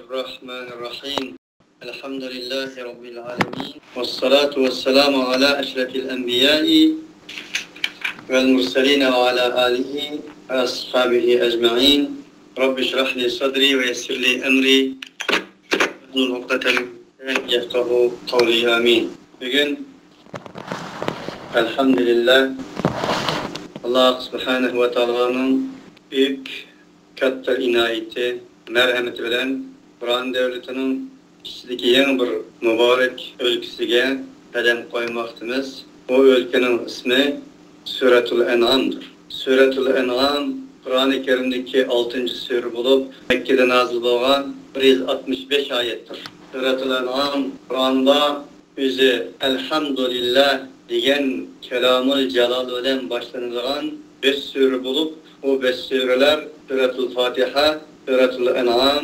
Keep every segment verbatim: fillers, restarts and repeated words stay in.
الرحمن الرحيم. الحمد لله رب العالمين. والصلاة والسلام على أشرف الأنبياء والمرسلين وعلى آله وأصحابه أجمعين. رب اشرح لي صدري ويسر لي أمري واحلل عقدة من لساني يفقهوا قولي. آمين. بۈگۈن، ئەلھەمدۇلىللاھ، ئاللاھ سۇبھانەھۇ ۋە تائالانىڭ بۈيۈك كاتتا ئىنايىتى، مەرھەمىتى بىلەن قۇرئان دۆلىتىنىڭ ئىچىدىكى يېڭى بىر مۇبارەك ئۆلكىسىگە قەدەم قويماقتىمىز. بۇ ئۆلكىنىڭ ئىسمى سۈرەتۇل ئەنئامدۇر. سۈرەتۇل ئەنئام قۇرئانى كەرىمدىكى ئالتىنچى سۈرە بولۇپ، مەككىدە نازىل بولغان، بىر يۈز ئاتمىش بەش ئايەتتۇر. سۈرەتۇل ئەنئام قۇرئاندا ئۆزى ئەلھەمدۇلىللاھ دېگەن كالامۇل جالال بىلەن باشلىنىدىغان بەش سۈرە بولۇپ، بۇ بەش سۈرىلەر سۈرەتۇل فاتىھە، سۈرەتۇل ئەنئام،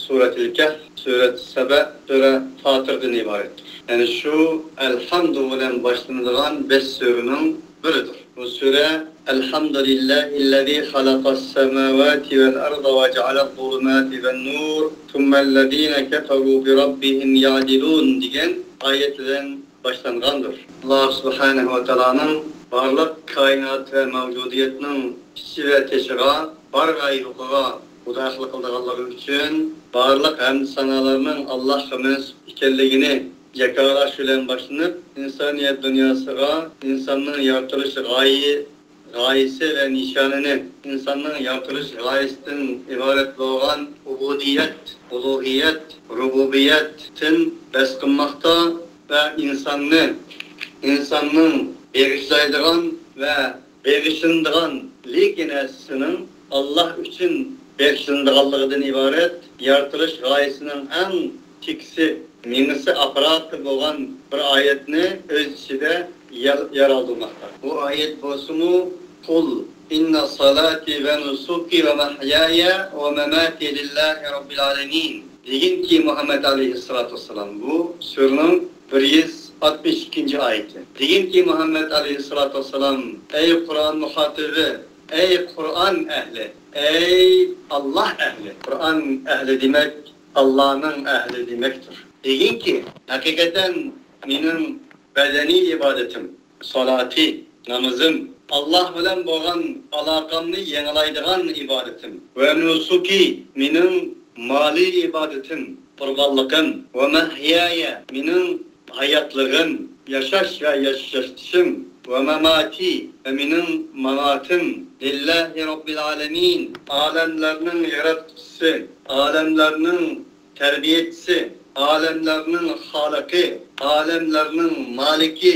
سۈرەتۇل كەھف، سۈرەتۇ سەبە، سۈرە فاتىردىن ئىبارەتتۇر. يەنى شۇ ئەلھەمدۇ بىلەن باشلىنىدىغان بەش سۈرىنىڭ بىرىدۇر. بۇ سۈرە، ئەلھەمدۇلىللاھىللەزى خەلەقەس سەماۋاتى ۋەل ئەرزە ۋە جەئەلەز زۇلۇماتى ۋەن نۇر، سۇممەللەزىنە كەفەرۇ بىرەببىھىم يەئدىلۇن دېگەن ئايەت بىلەن باشلانغاندۇر. ئاللاھ سۇبھانەھۇ ۋە تائالانىڭ بارلىق كائىنات ۋە مەۋجۇدىيەتنىڭ ئىچى ۋە تېشىغا، بار ۋە يوقىغا خۇدايىقلىق قىلىدىغانلىقى ئۈچۈن، بارلىق ھەمدۇ سانالارنىڭ ئاللاھقا مەنسۇپ ئىكەنلىكىنى جاكارلاش بىلەن باشلىنىپ، ئىنسانىيەت دۇنياسىغا ئىنساننىڭ يارىتىلىش غايە-، غايىسى ۋە نىشانىنى، ئىنساننىڭ يارىتىلىش غايىسىدىن ئىبارەت بولغان ئۇبۇدىيەت، ئۇلۇھىيەت، رۇبۇبىيەتتىن بەس قىلماقتا ۋە ئىنساننى، ئىنساننىڭ بېغىشلايدىغان ۋە بېغىشلىنىدىغان، لېكىن ھەسسىنىڭ ئاللاھ ئۈچۈن بېغىشلىنىدىغانلىقىدىن ئىبارەت يارىتىلىش غايىسىنىڭ ئەڭ چېكىسى، مېڭىسى، ئاپپاراتى بولغان بىر ئايەتنى ئۆز ئىچىدە يار-، يارالدۇرماقتا. بۇ ئايەت بولسىمۇ، قۇل ئىننا سالاتى ۋە نۇسۇكى ۋە مەھيايە ۋە مەماتى لىللاھى رەببىل ئالەمىن. دېگىنكى، مۇھەممەد ئەلەيھىسسالاتۇ ۋەسسالام، بۇ سۈرىنىڭ بىر يۈز ئاتمىش ئىككىنچى ئايىتى. دېگىنكى، مۇھەممەد ئەلەيھىسسالاتۇ ۋەسسالام، ئەي قۇرئان مۇخاتىبى، ئەي قۇرئان ئەھلى، ئەي ئاللاھ ئەھلى. قۇرئان ئەھلى دېمەك، ئاللاھنىڭ ئەھلى دېمەكتۇر. دېگىنكى، ھەقىقەتەن مېنىڭ بەدەنىي ئىبادىتىم، سالاتى، نامىزىم، ئاللاھ بىلەن بولغان ئالاقەمنى يېڭىلايدىغان ئىبادىتىم، ۋە نۇسۇكى، مېنىڭ مالىي ئىبادىتىم، قۇربانلىقىم، ۋە مەھيايە، مېنىڭ ھاياتلىقىم، ياشاش ۋە ياشىتىشىم، ۋە مەماتى، ۋە مېنىڭ ماماتىم، لىللاھى رەببىل ئالەمىن، ئالەملەرنىڭ ياراتقۇچىسى، ئالەملەرنىڭ تەربىيەچىسى، ئالەملەرنىڭ خالىقى، ئالەملەرنىڭ مالىكى،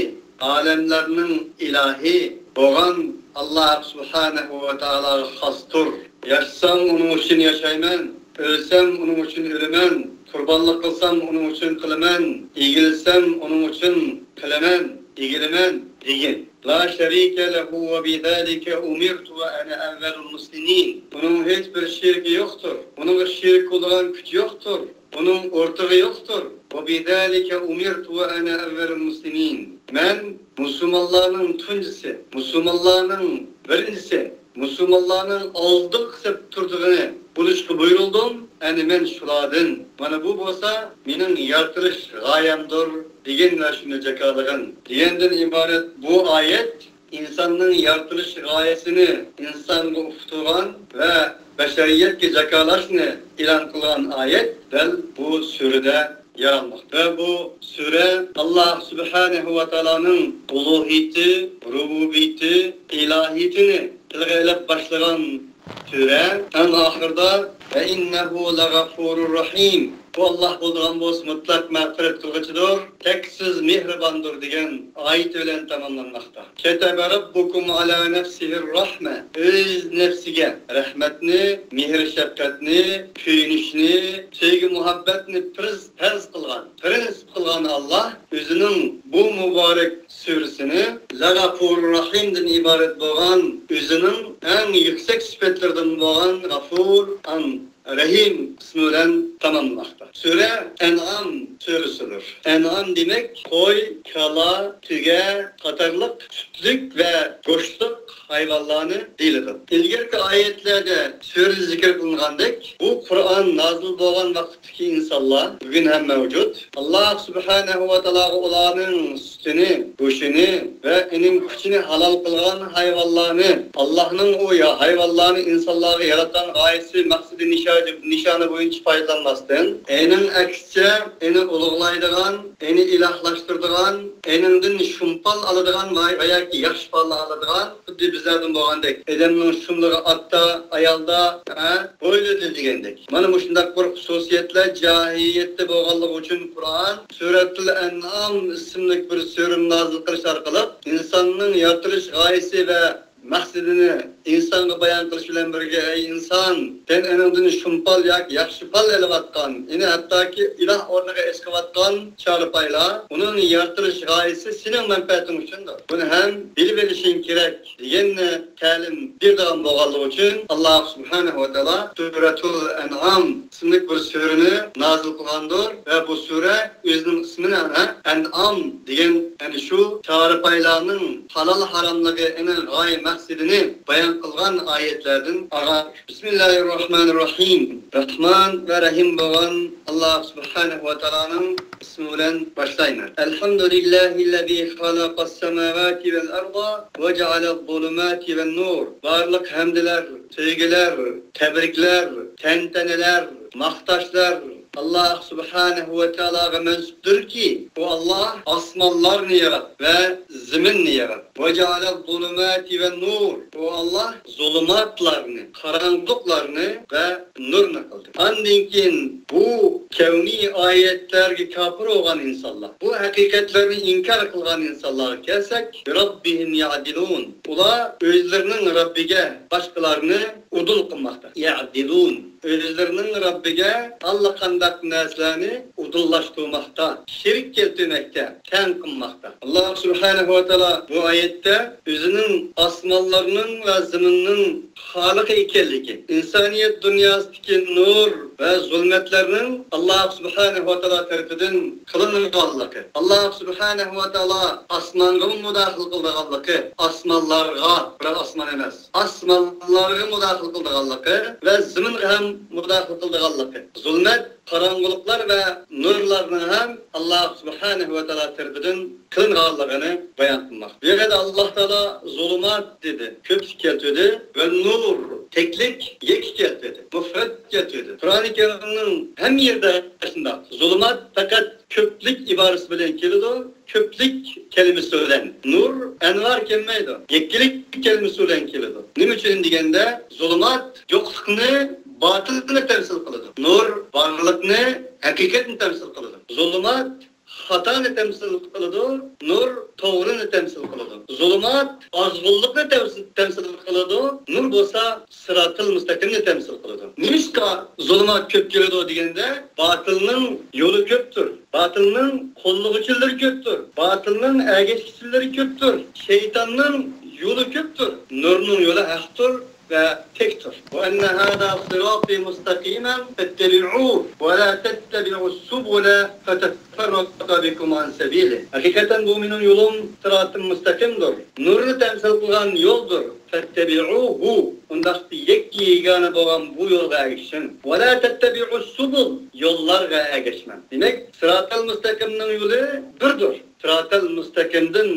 ئالەملەرنىڭ ئىلاھى بولغان ئاللاھ سۇبھانەھۇ ۋە تائالاغا خاستۇر. ياشىسام، ئۇنىڭ ئۈچۈن ياشايمەن، ئۆلسەم، ئۇنىڭ ئۈچۈن ئۆلىمەن، قۇربانلىق قىلسام، ئۇنىڭ ئۈچۈن قىلىمەن، ئېگىلسەم، ئۇنىڭ ئۈچۈن قىلىمەن، ئېگىلىمەن، دېگىن. لا شەرىكە لەھۇ ۋە بىزالىكە ئۇمىرتۇ ۋە ئەنە ئەۋۋەلۇل مۇسلىمىن. ئۇنىڭ ھېچ بىر شېرىكى يوقتۇر. ئۇنىڭغا شېرىك بولىدىغان كۈچ يوقتۇر. ئۇنىڭ ئورتىقى يوقتۇر. ۋە بىزالىكە ئۇمىرتۇ ۋە ئەنە ئەۋۋەلۇل مۇسلىمىن. مەن مۇسۇلمانلارنىڭ تۇنجىسى، مۇسۇلمانلارنىڭ بىرىنچىسى، مۇسۇلمانلارنىڭ ئالدىنقى سەپتە تۇرىدىغىنى بولۇشقا بۇيرۇلدۇم. ئەنە مەن شۇلاردىن. مانا بۇ بولسا مېنىڭ يارىتىلىش غايەمدۇر، دېگىن ۋە شۇنى جاكارلىغىن دېگەندىن ئىبارەت بۇ ئايەت. ئىنساننىڭ يارىتىلىش غايىسىنى ئىنسانغا ئۇقتۇرغان ۋە بەشەرىيەتكە جاكارلاشنى ئېلان قىلغان ئايەت دەل بۇ سۈرىدە يارالماقتا. ۋە بۇ سۈرە ئاللاھ سۇبھانەھۇ ۋە تائالانىڭ ئۇلۇھىيىتى، رۇبۇبىيىتى، ئىلاھىيىتىنى تىلغا ئېلىپ باشلىغان سۈرە. ئەڭ ئاخىرىدا، ۋە ئىننەھۇ لەغەفۇرۇر رەھىم. بۇ ئاللاھ بولىدىغان بولسا مۇتلەق مەغپىرەت قىلغۇچىدۇر، چەكسىز مېھرىباندۇر دېگەن ئايىتى بىلەن تاماملانماقتا. كەتەبە رەببۇكۇم ئالا نەفسىھىر رەھمە. ئۆز نەپسىگە رەھمەتنى، مېھىر-شەپقەتنى، كۆيۈنۈشنى، سۆيگۈ-مۇھەببەتنى پىرىز-، پەرز قىلغان، پرىنسىپ قىلغان ئاللاھ ئۆزىنىڭ بۇ مۇبارەك سۈرىسىنى لەغەفۇرۇر رەھىمدىن ئىبارەت بولغان ئۆزىنىڭ ئەڭ يۈكسەك سۈپەتلىرىدىن بولغان غەفۇر، ئەڭ رەھىم ئىسمى بىلەن تاماملىماقتا. سۈرە ئەنئام سۈرىسىدۇر. ئەنئام دېمەك قوي، كالا، تۆگە قاتارلىق سۈتلۈك ۋە گۆشلۈك ھايۋانلارنى دېيىلىدۇ. ئىلگىرىكى ئايەتلەردە سۈرىدە زىكىر قىلىنغاندەك، بۇ قۇرئان نازىل بولغان ۋاقىتتىكى ئىنسانلار بۈگۈن ھەم مەۋجۇت. ئاللاھ سۇبھانەھۇ ۋە تائالاغا ئۇلارنىڭ سۈتىنى، گۆشىنى ۋە ئېنىڭ كۈچىنى ھالال قىلغان ھايۋانلارنى، ئاللاھنىڭ ئۇ يا-، ھايۋانلارنى ئىنسانلارغا ياراتقان غايىسى، مەقسىتى، نىشانى، نىشانى بويىچە پايدىلانماستىن، ئېنىڭ ئەكسىچە، ئېنى ئۇلۇغلايدىغان، ئېنى ئىلاھلاشتۇرىدىغان، ئېنىڭدىن شۇمپال ئالىدىغان ۋە، ۋە ياكى ياخشى پاللا ئالىدىغان، خۇددى بىزلەردىن بولغاندەك، ئادەمنىڭ شۇملىرى ئاتتا، ئايالدا، ھە، بويىدا دېگەندەك. مانا مۇشۇنداق بىر خۇسۇسىيەتلەر جاھىلىيەتتە بولغانلىقى ئۈچۈن قۇرئان سۈرەتۇل ئەنئام ئىسىملىك بىر سۈرىنى نازىل قىلىش ئارقىلىق ئىنساننىڭ يارىتىلىش غايىسى ۋە مەقسىتىنى ئىنسانغا بايان قىلىش بىلەن بىرگە، ئەي ئىنسان، سەن ئېنىڭدىن شۇمپال ياكى ياخشى پال ئېلىۋاتقان، ئېنى ھەتتاكى ئىلاھ ئورنىغا ئېسىقىۋاتقان چارپايلار، ئۇنىڭ يارىتىلىش غايىسى سېنىڭ مەنپەئەتىڭ ئۈچۈندۇر. بۇنى ھەم بىلىۋېلىشىڭ كېرەك، دېگەننى تەلىم بېرىدىغان بولغانلىقى ئۈچۈن، ئاللاھ سۇبھانەھۇ ۋە تائالا سۈرەتۇل ئەنئام ئىسىملىك بىر سۈرىنى نازىل قىلغاندۇر ۋە بۇ سۈرە ئۆزىنىڭ ئىسمىنى ئەنئام دېگەن، يەنى شۇ چارپايلارنىڭ ھالال ھاراملىقى، ئېنىڭ غايە مەقسىتىنى بايان قىلغان ئايەتلەردىن ئالغان. بىسمىللاھىررەھمانىررەھىم. رەھمان ۋە رەھىم بولغان ئاللاھ سۇبھانەھۇ ۋە تائالانىڭ ئىسمى بىلەن باشلايمەن. الحمد لله الذي خلق السماوات والأرض وجعل الظلمات والنور. بارلىق ھەمدلەر، سۆيگۈلەر، تەبرىكلەر، تەنتەنىلەر، ماختاشلار ئاللاھ سۇبھانەھۇ ۋە تائالاغا مەنسۇپتۇركى، ئۇ ئاللاھ ئاسمانلارنى ياراتتى ۋە زېمىننى ياراتتى. وجعل الظلمات والنور. ئۇ ئاللاھ زۇلۇماتلارنى، قاراڭغۇلۇقلارنى ۋە نۇرنى قىلدى. ئاندىن كېيىن بۇ كەۋنىي ئايەتلەرگە كاپىر بولغان ئىنسانلار، بۇ ھەقىقەتلەرنى ئىنكار قىلغان ئىنسانلارغا كەلسەك، بربهم يعدلون. ئۇلار ئۆزلىرىنىڭ رەببىگە باشقىلارنى ئۇدۇل قىلماقتا. يعدلون. ئۆزلىرىنىڭ رەببىگە ئاللىقانداق نەرسىلەرنى ئۇدۇللاشتۇرماقتا، شېرىك كەلتۈرمەكتە، تەڭ قىلماقتا. ئاللاھ سۇبھانەھۇ ۋە تائالا بۇ ئايەتتە ئۆزىنىڭ ئاسمانلارنىڭ ۋە زېمىننىڭ خالىقى ئىكەنلىكى، ئىنسانىيەت دۇنياسىدىكى نۇر ۋە زۇلمەتلەرنىڭ ئاللاھ سۇبھانەھۇ ۋە تائالا تەرىپىدىن قىلىنغانلىقى، ئاللاھ سۇبھانەھۇ ۋە تائالا ئاسمانغىمۇ مۇداخىلە قىلىدىغانلىقى، ئاسمانلارغا، بىراق ئاسمان ئەمەس، ئاسمانلارغا مۇداخىلە قىلىدىغانلىقى ۋە زېمىنغا ھەم مۇداخىلە قىلىدىغانلىقى، زۇلمەت، قاراڭغۇلۇقلار ۋە نۇرلارنىڭ ھەم ئاللاھ سۇبھانەھۇ ۋە تائالا تەرىپىدىن قىلىنغانلىقىنى بايان قىلماقتا. بۇ يەردە ئاللاھ تائالا زۇلۇمات دېدى، كۆپلۈك كەلتۈردى، ۋە نۇر، تەكلىك، يەككە كەلتۈردى، مۇفرەت كەلتۈردى. قۇرئانى كەرىمنىڭ ھەممە يېرىدە شۇنداق. زۇلۇمات پەقەت كۆپلۈك ئىبارىسى بىلەن كېلىدۇ، كۆپلۈك كەلىمىسى بىلەن. نۇر، ئەنۋار كەلمەيدۇ. يەككىلىك كەلىمىسى بىلەن كېلىدۇ. نېمە ئۈچۈن دېگەندە، زۇلۇمات يوقلۇقنى، باتىلنى تەمسىل قىلىدۇ. نۇر بارلىقنى، ھەقىقەتنى تەمسىل قىلىدۇ. زۇلۇمات خاتانى تەمسىل قىلىدۇ، نۇر توغرىنى تەمسىل قىلىدۇ. زۇلۇمات ئازغۇنلۇقنى تەمسىل، تەمسىل قىلىدۇ، نۇر بولسا سىراتىل مۇستەقىمنى تەمسىل قىلىدۇ. نېمىشقا زۇلۇمات كۆپ كېلىدۇ دېگەندە، باتىلنىڭ يولى كۆپتۇر، باتىلنىڭ قوللىغۇچىلىرى كۆپتۇر، باتىلنىڭ ئەگەشكۈچىلىرى كۆپتۇر، شەيتاننىڭ يولى كۆپتۇر، نۇرنىڭ يولى ھەقتۇر ۋە تەكتۇر. وأن هذا صراطي مستقيما فاتبعوه ولا تتبعوا السبل فتفرق بكم عن سبيله. ھەقىقەتەن بۇ مېنىڭ يولۇم، سىراتىم مۇستەقىمدۇر. نۇرنى تەمسىل قىلغان يولدۇر. فاتبعوه. ئۇنداقتا يەككە يېگانە بولغان بۇ يولغا ئەگىشىڭ. ولا تتبعوا السبل. يوللارغا ئەگەشمەڭ. دېمەك، سىراتال مۇستەقىمنىڭ يولى بىردۇر. سىراتال مۇستەقىمدىن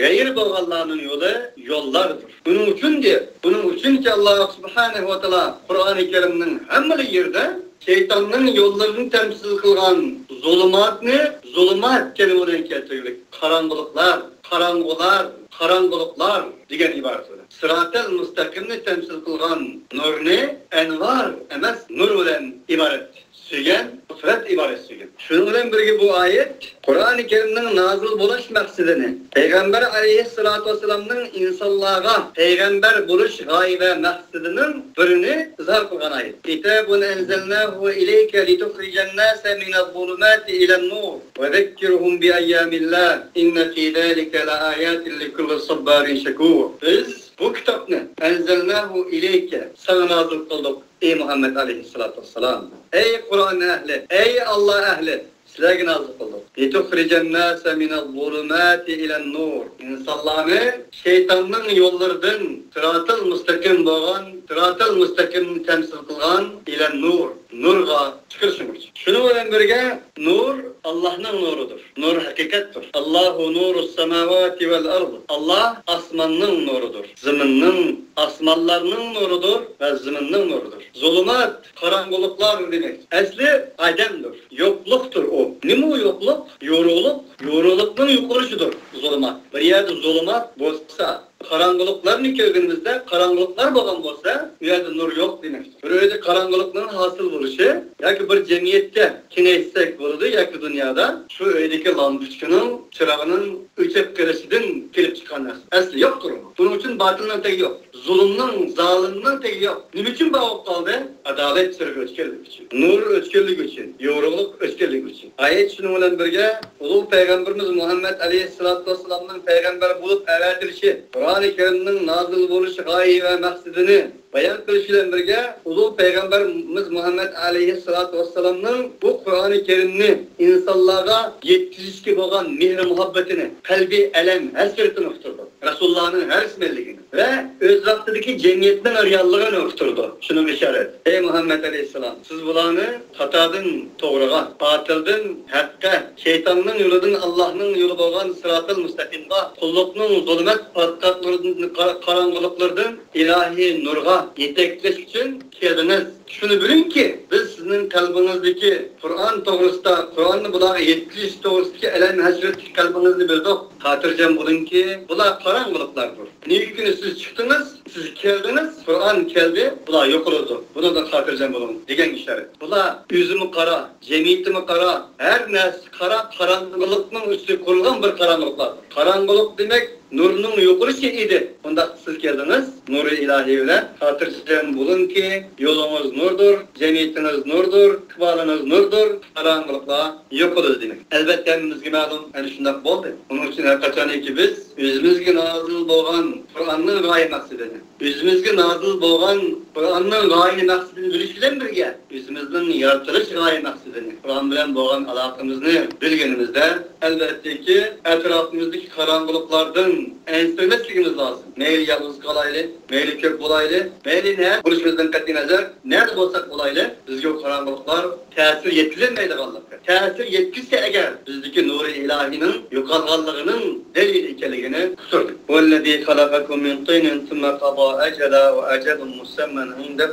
غەيرى بولغانلارنىڭ يولى يوللاردۇر. بۇنىڭ ئۈچۈن دەپ، بۇنىڭ ئۈچۈنكى ئاللاھ سۇبھانەھۇ ۋە تائالا قۇرئانى كەرىمنىڭ ھەممىلا يېرىدە شەيتاننىڭ يوللىرىنى تەمسىل قىلغان زۇلۇماتنى زۇلۇمات كەلىمە بىلەن كەلتۈرگىلىك، قاراڭغۇلۇقلار، قاراڭغۇلار، قاراڭغۇلۇقلار دېگەن ئىبارىتى بىلەن. سىراتال مۇستەقىمنى تەمسىل قىلغان نۇرنى ئەنۋار ئەمەس، نۇر بىلەن ئىبارەت سۆيگەن، نۇسرەت ئىبارەت سۆيگەن. شۇنىڭ بىلەن بىرگە بۇ ئايەت قۇرئانى كەرىمنىڭ نازىل بولۇش مەقسىتىنى، پەيغەمبەر ئەلەيھىسسالاتۇ ۋەسسالامنىڭ ئىنسانلارغا پەيغەمبەر بولۇش غايە ۋە مەقسىتىنىڭ بىرىنى ئىزھار قىلغان ئايەت. كتاب أنزلناه إليك لتخرج الناس من الظلمات إلى النور وذكرهم بأيام الله إن في ذلك لآيات لكل صبار شكور. بىز بۇ كىتابنى، أنزلناه إليك، ساڭا نازىل قىلدۇق، ئەي مۇھەممەد ئەلەيھىسسالاتۇ ۋەسسالام. ئەي قۇرئان ئەھلى، ئەي ئاللا ئەھلى، سىلەرگە نازىل قىلدۇق. لتخرج الناس من الظلمات إلى النور. ئىنسانلارنى شەيتاننىڭ يوللىرىدىن سىراتىل مۇستەقىم بولغان، سىراتىل مۇستەقىمنى تەمسىل قىلغان، إلى النور، نۇرغا چىقىرىشىمىز. شۇنىڭ بىلەن بىرگە، نۇر ئاللاھنىڭ نۇرىدۇر. نۇر ھەقىقەتتۇر. الله نور السماوات والأرض. ئاللاھ ئاسماننىڭ نۇرىدۇر. زېمىننىڭ، ئاسمانلارنىڭ نۇرىدۇر ۋە زېمىننىڭ نۇرىدۇر. زۇلۇمات، قاراڭغۇلۇقلار دېمەك. ئەسلى ئادەمدۇر. يوقلۇقتۇر ئۇ. نېمە ئۇ يوقلۇق؟ يورۇقلۇق. يورۇقلۇقنىڭ يوقىلىشىدۇر زۇلۇمات. بىر يەردە زۇلۇمات بولسا، قاراڭغۇلۇقلارنى كۆرگىنىمىزدە، قاراڭغۇلۇقلار بولغان بولسا، ئۇ يەردە نۇر يوق دېمەكتۇر. بىر ئۆيدە قاراڭغۇلۇقنىڭ ھاسىل بولۇشى ياكى بىر جەمئىيەتتە كېڭەيتسەك بولىدۇ ياكى دۇنيادا شۇ ئۆيدىكى لامپۇچكىنىڭ، چىراغنىڭ ئۆچۈپ قېلىشىدىن كېلىپ چىققان نەرسە. ئەسلى يوقتۇر ئۇ. بۇنىڭ ئۈچۈن باتىلنىڭ تېگى يوق. زۇلۇمنىڭ، زالىمنىڭ تېگى يوق. نېمە ئۈچۈن بار بولۇپ قالدى؟ ئادالەت چىرىغى ئۆچكەنلىكى ئۈچۈن، نۇر ئۆچكەنلىكى ئۈچۈن، يورۇقلۇق ئۆچكەنلىكى ئۈچۈن. ئايەت شۇنىڭ بىلەن بىرگە، ئۇلۇغ پەيغەمبىرىمىز مۇھەممەد ئەلەيھىسسالاتۇ ۋەسسالامنىڭ پەيغەمبەر بولۇپ ئەۋەتىلىشى، قۇرئانى كەرىمنىڭ نازىل بولۇش غايە ۋە مەقسىتىنى بايان قىلىش بىلەن بىرگە، ئۇلۇغ پەيغەمبىرىمىز مۇھەممەد ئەلەيھىسسالاتۇ ۋەسسالامنىڭ بۇ قۇرئانى كەرىمنى ئىنسانلارغا يەتكۈزۈشكە بولغان مېھرى مۇھەببىتىنى، قەلبىي ئەلەم ھەسرىتىنى ئۇقتۇرىدۇ. رەسۇلۇللانىڭ ھەرىسى مەنلىكىنى ۋە ئۆز ۋاقتىدىكى جەمئىيەتنىڭ رېئاللىقىنى ئۇقتۇرىدۇ. شۇنىڭغا ئىشارەت. ئەي مۇھەممەد ئەلەيھىسسالام، سىز بۇلارنى خاتادىن توغرىغا، باتىلدىن ھەققە، شەيتاننىڭ يولىدىن ئاللاھنىڭ يولى بولغان سىراتىل مۇستەقىمغا، قۇللۇقنىڭ زۇلۇمەت پاتقاقلىرىدىن، قارا-، قاراڭغۇلۇقلىرىدىن ئىلاھىي نۇرغا يېتەكلەش ئۈچۈن كەلدىڭىز. شۇنى بىلىڭكى، بىز سىزنىڭ قەلبىڭىزدىكى قۇرئان توغرىسىدا، قۇرئاننى بۇلارغا يەتكۈزۈش توغرىسىدىكى ئەلەم ھەسرەتلىك قەلبىڭىزنى بىلدۇق. خاتىرجەم بولۇڭكى، بۇلار قاراڭغۇلۇقلاردۇر. نېمە كۈنى سىز چىقتىڭىز، سىز كەلدىڭىز، قۇرئان كەلدى، بۇلار يوقىلىدۇ. بۇنىڭدىن خاتىرجەم بولۇڭ دېگەن ئىشارەت. بۇلار ئۆزىمۇ قارا، جەمئىيىتىمۇ قارا، ھەر نەرسە قارا، قاراڭغۇلۇقنىڭ ئۈستىگە قۇرۇلغان بىر قاراڭغۇلۇقلاردۇر. قاراڭغۇلۇق دېمەك، نۇرنىڭ يوقىلىشى ئىدى. ئۇنداق سىز كەلدىڭىز، نۇرى ئىلاھىي بىلەن. خاتىرجەم بولۇڭكى، يولىڭىز نۇردۇر، جەمئىيىتىڭىز نۇردۇر، ئىقبالىڭىز نۇردۇر، قاراڭغۇلۇقلار يوقىلىدۇ دېمەك. ئەلۋەتتە، ھەممىمىزگە مەلۇم، ئەنە شۇنداق بولدى. ئۇنىڭ ئۈچۈن ھەر قاچانكى بىز ئۆزىمىزگە نازىل بولغان قۇرئاننىڭ غايە مەقسىتىنى، ئۆزىمىزگە نازىل بولغان قۇرئاننىڭ غايە مەقسىتىنى بىلىش بىلەن بىرگە، ئۆزىمىزنىڭ يارىتىلىش غايە مەقسىتىنى، قۇرئان بىلەن بولغان ئالاقىمىزنى بىلگىنىمىزدە، ئەلۋەتتىكى، ئەتراپىمىزدىكى قاراڭغۇلۇقلاردىن ئەنسىرىمەسلىكىمىز لازىم. مەيلى يالغۇز قالايلى، مەيلى كۆپ بولايلى، مەيلى نە بولۇشىمىزدىن قەتئىينەزەر، نەدە بولساق بولايلى، بىزگە ئۇ قاراڭغۇلۇقلار تەسىر يەتكۈزەلمەيدىغانلىقى، تەسىر يەتكۈزسە ئەگەر، بىزدىكى نۇرى ئىلاھىنىڭ يوقالغانلىقىنىڭ دەلىلى ئىكەنلىكىنى ئۇقتۇردى. هو الذي خلقكم من طين ثم قضى أجلا وأجل مسمى عنده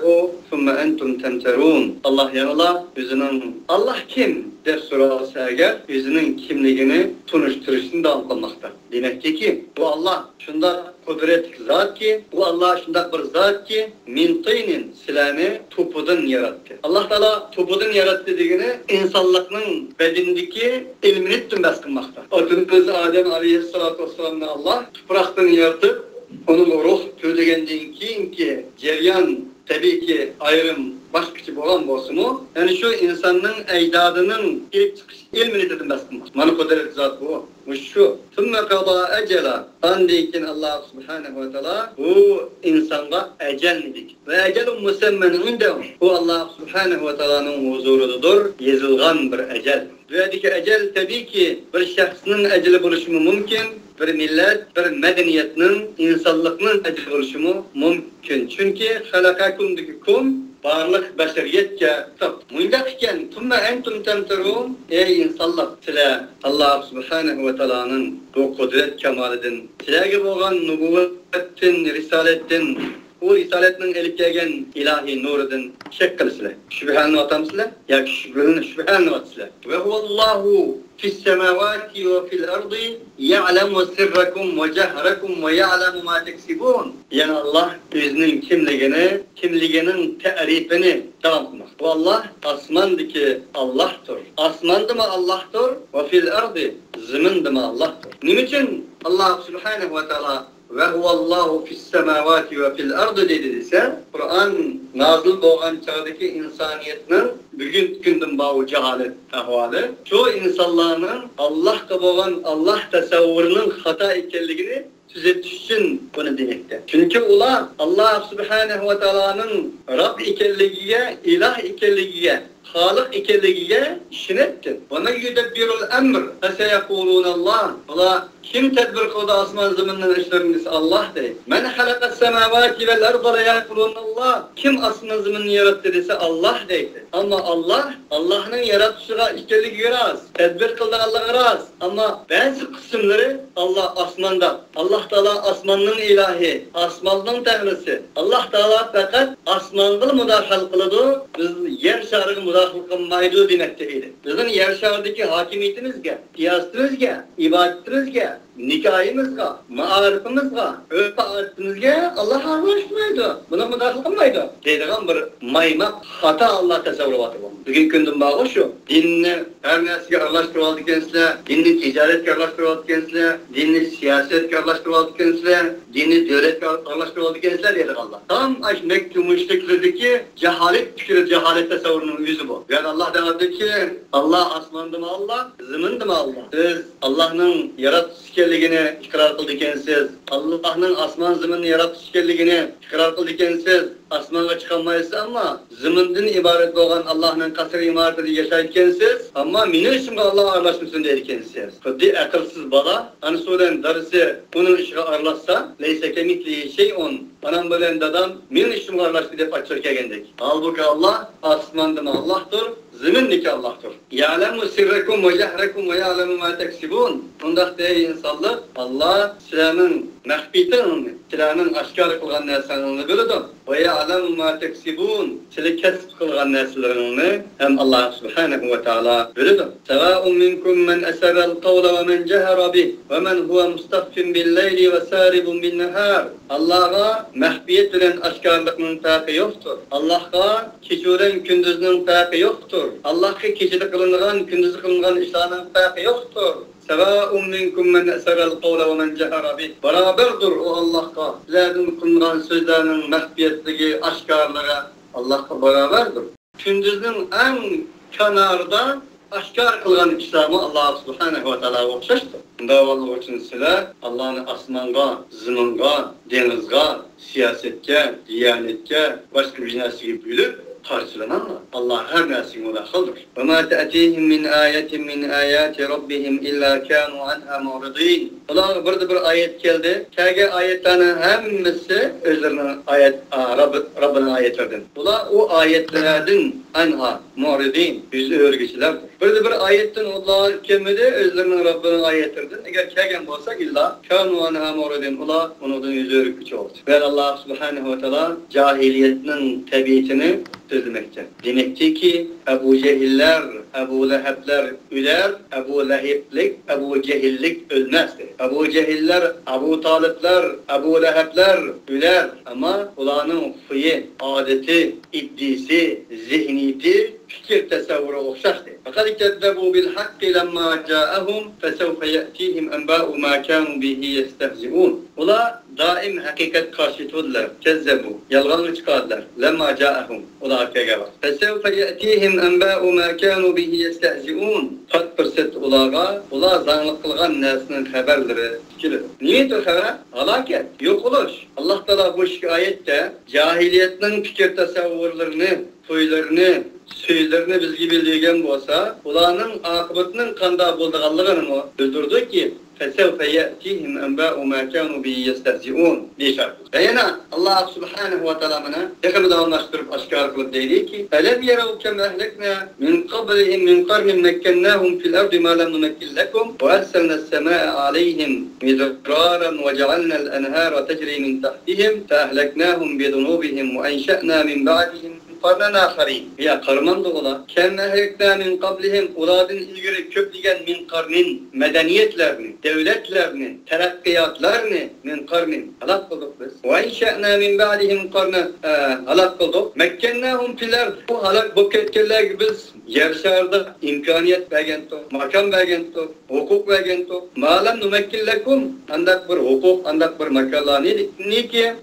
ثم أنتم تمترون. ئاللاھ يەنىلا ئۆزىنىڭ، ئاللاھ كىم دەپ سورالسا ئەگەر، ئۆزىنىڭ كىملىكىنى تونۇشتۇرۇشنى داۋام قىلماقتا. دېمەككى، بۇ ئاللاھ شۇنداق قۇدرەتلىك زاتكى، بۇ ئاللاھ شۇنداق بىر زاتكى، من طين، سىلەرنى توپىدىن ياراتتى. ئاللاھ تائالا توپىدىن ياراتتى دېگىنى ئىنسانلىقنىڭ بەدىنىدىكى ئېلېمېنتتىن بەھس قىلماقتا. ئاتىمىز ئادەم ئەلەيھىسسالاتۇ ۋەسسالامنى ئاللاھ تۇپراقتىن يارىتىپ، ئۇنىڭغا روھ تۈۋىدىگەندىن كېيىنكى جەريان، تەبىئىيكى، ئايرىم باشقىچە بولغان بولسىمۇ، يەنى شۇ ئىنساننىڭ ئەجدادىنىڭ كېلىپ چىقىش ئېلېمېنتىدىن بەھس قىلماقتا. مانا قۇدرەتلىك زات بۇ. مۇشۇ شۇ. ثم قضى أجلا. ئاندىن كېيىن ئاللاھ سۇبھانەھۇ ۋە تائالا بۇ ئىنسانغا ئەجەلنى بېكىتتى. وأجل مسمى عنده. بۇ ئاللاھ سۇبھانەھۇ ۋە تائالانىڭ ھۇزۇرىدىدۇر يېزىلغان بىر ئەجەل. بۇ يەردىكى ئەجەل تەبىئىيكى بىر شەخسنىڭ ئەجىلى بولۇشىمۇ مۇمكىن، بىر مىللەت، بىر مەدەنىيەتنىڭ، ئىنسانلىقنىڭ ئەجىلى بولۇشىمۇ مۇمكىن. چۈنكى خەلەقەكۇمدىكى كۇم بارلىق بەشەرىيەتكە خىتاب. مۇنداق ئىكەن، ثم أنتم تمترون، ئەي ئىنسانلار، سىلەر ئاللاھ سۇبھانەھۇ ۋە تائالانىڭ بۇ قۇدرەت كامالىدىن، سىلەرگە بولغان نۇبۇۋۋەتتىن، رىسالەتتىن، ئۇ رىسالەتنىڭ ئېلىپ كەلگەن ئىلاھىي نۇرىدىن شەك قىلىسىلەر. شۈبھىلىنىۋاتامسىلەر؟ ياكى شۈبھىلىنىپ، شۈبھىلىنىۋاتىسىلەر؟ وهو الله في السماوات وفي الأرض يعلم سركم وجهركم ويعلم ما تكسبون. يەنى ئاللاھ ئۆزىنىڭ كىملىكىنى، كىملىكىنىڭ تەرىپىنى داۋام قىلماقتا. بۇ ئاللاھ ئاسماندىكى ئاللاھتۇر. ئاسماندىمۇ ئاللاھتۇر. وفي الأرض، زېمىندىمۇ ئاللاھتۇر. نېمە ئۈچۈن ئاللاھ سۇبھانەھۇ ۋە تائالا وهو الله في السماوات وفي الأرض دېدى دېسە، قۇرئان نازىل بولغان چاغدىكى ئىنسانىيەتنىڭ بۈگۈنكى كۈندىن بارغۇ جاھالەت ئەھۋالى، شۇ ئىنسانلارنىڭ ئاللاھقا بولغان، ئاللاھ تەسەۋۋۇرىنىڭ خاتا ئىكەنلىكىنى تۈزىتىش ئۈچۈن بۇنى دېمەكتە. چۈنكى ئۇلار ئاللاھ سۇبھانەھۇ ۋە تائالانىڭ رەب ئىكەنلىكىگە، ئىلاھ ئىكەنلىكىگە خالىق ئىكەنلىكىگە ئىشىنەتتىم. وَمَن يُدَبِّرُ الْأَمْرَ فَسَيَقُولُونَ اللَّهُ. ئۇلار، كىم تەدبىر قىلىدۇ ئاسمان زېمىننىڭ ئىشلىرىنى دېسە، ئاللاھ دەيدۇ. مَنْ خَلَقَ السَّمَاوَاتِ وَالْأَرْضَ لَيَقُولُنَّ اللَّهُ. كىم ئاسمان زېمىننى ياراتتى دېسە، ئاللاھ دەيدۇ. ئەمما ئاللاھ، ئاللاھنىڭ ياراتقۇچىغا ئىكەنلىكىگە راست، تەدبىر قىلىدىغانلىقىغا راست. ئەمما بەزى قىسىملىرى، ئاللاھ ئاسماندا، ئاللاھ تائالا ئاسماننىڭ ئىلاھى، ئاسماننىڭ تەڭرىسى. ئاللاھ تائالا پەقەت ئاسمانغىلا مۇداخىلە قىلىدۇ، بىز يەر شارىغا مۇداخىلە قىلمايدۇ دېمەكتە ئىدى. بىزنىڭ يەر شارىدىكى ھاكىمىيىتىمىزگە، سىياسىتىمىزگە، ئىبادىتىمىزگە، نىكاھىمىزغا، مائارىپىمىزغا، ئۆرپ-ئادىتىمىزگە ئاللاھ ئارىلاشمايدۇ، بۇنىڭغا مۇداخىلە قىلمايدۇ دەيدىغان بىر مايماق خاتا ئاللاھ تەسەۋۋۇر بار. بۈگۈنكى كۈندە بارغۇ شۇ. دىننى ھەر نەرسىگە ئارىلاشتۇرۇۋالىدىكەنسىلەر، دىننى تىجارەتكە ئارىلاشتۇرۇۋالىدىكەنسىلەر، دىننى سىياسەتكە ئارىلاشتۇرۇۋالىدىكەنسىلەر، دىننى دۆلەتكە ئارىلاشتۇرۇۋالىدىكەنسىلەر دەيدىغانلار. تام ئاشۇ مەككە مۇشرىكلىرىدىكى جاھالەت پىكرى، جاھالەت تەسەۋۋۇرىنىڭ ئۆزى بۇ. يەنى ئاللاھ دەۋاتىدۇكى، ئاللاھ ئاسماندىمۇ ئاللاھ، زېمىندىمۇ ئاللاھ. سىز ئاللاھنىڭ ياراتقۇچىسى ئىكەنلىكىنى ئىقرار قىلىدىكەنسىز، ئاللاھنىڭ ئاسمان زېمىننى ياراتقۇچىسى ئىكەنلىكىنى ئىقرار قىلىدىكەنسىز، ئاسمانغا چىقالمايسىز، ئەمما زېمىندىن ئىبارەت بولغان ئاللاھنىڭ قەسرى ئىمارىتىدە ياشايدىكەنسىز، ئەمما مېنىڭ ئىشىمغا ئاللاھ ئارىلاشمىسۇن دەيدىكەنسىز. خۇددى ئەقىلسىز بالا ئانىسى بىلەن دادىسى ئۇنىڭ ئىشىغا ئارىلاشسا، لەيسە كەمىسلىھى شەيئۇن، ئانام بىلەن دادام مېنىڭ ئىشىمغا ئارىلاشتى دەپ ئاچچىقى كەلگەندەك. ھالبۇكى، ئاللاھ ئاسماندىمۇ ئاللاھتۇر، زېمىندىكى ئاللاھتۇر. يَعْلَمُ سِرَّكُمْ وَجَهْرَكُمْ وَيَعْلَمُ مَا تَكْسِبُونَ. ئۇنداق دەي ئىنسانلار، ئاللاھ سىلەرنىڭ مەخپىيىتىڭلارنى، سىلەرنىڭ ئاشكارا قىلغان نەرسىلىرىڭلارنى بىلىدۇ. وَيَعْلَمُ مَا تَكْسِبُونَ. سىلەر كەسىپ قىلغان نەرسىلىرىڭلارنى ھەم ئاللاھ سۇبھانەھۇ ۋە تائالا بىلىدۇ. سَوَاءٌ مِنْكُمْ مَنْ أَسَرَّ الْقَوْلَ وَمَنْ جَهَرَ بِهِ وَمَنْ هُوَ مُسْتَخْفٍ بِاللَّيْلِ وَسَارِبٌ بِالنَّهَارِ. ئاللاھقا مەخپىيەت بىلەن ئاشكارىلىقنىڭ پەرقى يوقتۇر. ئاللاھقا كېچە بىلەن كۈندۈزنىڭ پەرقى يوقتۇر. ئاللاھقا كېچىدە قىلىنغان، كۈندۈزدە قىلىنغان ئىشلارنىڭ پەرقى يوقتۇر. سَوَاءٌ مِنْكُمْ مَنْ أَسَرَّ الْقَوْلَ وَمَنْ جَهَرَ بِهِ. بارابەردۇر ئۇ ئاللاھقا سىلەردىن قىلىنغان سۆزلەرنىڭ مەخپىيەتلىكى، ئاشكارىلىقى ئاللاھقا بارابەردۇر. كۈندۈزنىڭ ئەڭ كەنارىدا ئاشكارا قىلغان ئىشلارمۇ ئاللاھ سۇبھانەھۇ ۋە تائالاغا ئوخشاشتۇر. شۇنداق بولغان ئۈچۈن سىلەر ئاللاھنى ئاسمانغا، زېمىنغا، دېڭىزغا، سىياسەتكە، دىيانەتكە، باشقا بىر نەرسىگە بۆلۈپ پارچىلىماڭلار. ئاللاھ ھەر نەرسىگە مۇداخىلدۇر. وَمَا تَأْتِيهِمْ مِنْ آيَةٍ مِنْ آيَاتِ رَبِّهِمْ إِلَّا كَانُوا عَنْهَا مُعْرِضِينَ. ئۇلارغا بىردە بىر ئايەت كەلدى. كەلگەن ئايەتلەرنىڭ ھەممىسى ئۆزلىرىنىڭ ئايەت، ئا، رەببى، رەببىنىڭ ئايەتلىرىدىن. ئۇلار ئۇ ئايەتلەردىن، ئەنھا، مۇئرىزىن، يۈز ئۆرۈگۈچىلەردۇر. بىردە بىر ئايەتتىن ئۇلار كەلمىدى، ئۆزلىرىنىڭ رەببىنىڭ ئايەتلىرىدىن. ئەگەر كەلگەن بولسا، ئىللا كانۇ ئەنھا مۇئرىزىن، ئۇلار ئۇنىڭدىن يۈز ئۆرۈگۈچى بولدى. ۋە ئاللاھ سۇبھانەھۇ ۋە تائالا جاھىلىيەتنىڭ تەبىئىتىنى سۆزلىمەكتە. دېمەكتىكى، ئەبۇ جەھىللەر، ئەبۇ لەھەبلەر ئۆلەر، ئەبۇ لەھەبلىك، ئەبۇ جەھىللىك ئۆلمەس، دېدى. ئەبۇ جەھىللەر، ئەبۇ تالىپلار، ئەبۇ لەھەبلەر ئۆلەر، ئەمما ئۇلارنىڭ خۇيى، ئادىتى، ئىدىيىسى، زېھنىيىتى، پىكىر تەسەۋۋۇرى ئوخشاش، دېدى. فَقَدْ كَذَّبُوا بِالْحَقِّ لَمَّا جَاءَهُمْ فَسَوْفَ يَأْتِيهِمْ أَنْبَاءُ مَا كَانُوا بِهِ يَسْتَهْزِئُونَ. ئۇلار دائىم ھەقىقەتكە قارشى تۇردىلەر. كەززەبۇ، يالغانغا چىقاردىلەر. لەمما جائەھۇم، ئۇلارغا كەلگەن ۋاقىت. فَسَوْفَ يَأْتِيهِمْ أَنْبَاءُ مَا كَانُوا بِهِ يَسْتَهْزِئُونَ. پات پۇرسەتتە ئۇلارغا ئۇلار زاڭلىق قىلغان نەرسىنىڭ خەۋەرلىرى كېلىدۇ. نېمىدۇر خەۋەر؟ ھالاكەت، يوقىلىش. ئاللاھ تائالا بۇ ئىككى ئايەتتە جاھىلىيەتنىڭ پىكىر تەسەۋۋۇرلىرىنى، خۇيلىرىنى، سۆزلىرىنى بىزگە بىلدۈرگەن بولسا، ئۇلارنىڭ ئاقىۋىتىنىڭ قانداق بولىدىغانلىقىنىمۇ بىلدۈردىكى، فَسَوْفَ يَأْتِيهِمْ أَنْبَاءُ مَا كَانُوا بِهِ يَسْتَهْزِئُونَ دېيىشى ئارقىلىق. ۋە يەنە ئاللاھ سۇبھانەھۇ ۋە تائالا مانا تېخىمۇ داۋاملاشتۇرۇپ ئاشكارا قىلىپ دەيدىكى، أَلَمْ يَرَوْا كَمْ أَهْلَكْنَا مِنْ قَبْلِهِمْ مِنْ قَرْنٍ مَكَّنَّاهُمْ فِي الْأَرْضِ مَا لَمْ نُمَكِّنْ لَكُمْ وَأَرْسَلْنَا السَّمَاءَ عَلَيْهِمْ مِدْرَارًا وَجَعَلْنَا الْأَنْهَارَ تَجْرِي مِنْ تَحْتِهِمْ فَأَهْلَكْنَاهُمْ بِذُنُوبِهِمْ وَأَنْشَأْنَا مِنْ بَعْدِهِمْ قَرْنًا آخَرِينَ. يا قارىمامدۇ ئۇلار؟ كَمْ أَهْلَكْنَا مِنْ قَبْلِهِمْ، ئۇلاردىن ئىلگىرى كۆپلىگەن مىن قَرْنٍ، مەدەنىيەتلەرنى، دۆلەتلەرنى، تەرەققىياتلارنى، مىن قەرنىن، ھالاك قىلدۇق بىز. ۋە ئىنشەئنا مىن بەئدىھىم قەرنەن، ئە، ھالاك قىلدۇق. مەككەنناھۇم فىل ئەرد، بۇ ھالاك بولۇپ كەتكەنلەرگە بىز يەر شارىدا ئىمكانىيەت بەرگەنتۇق، ماكان بەرگەنتۇق، ھوقۇق بەرگەنتۇق. ما لەم نۇمەككىن لەكۇم، ئانداق بىر ھوقۇق، ئانداق بىر ماكانلارنى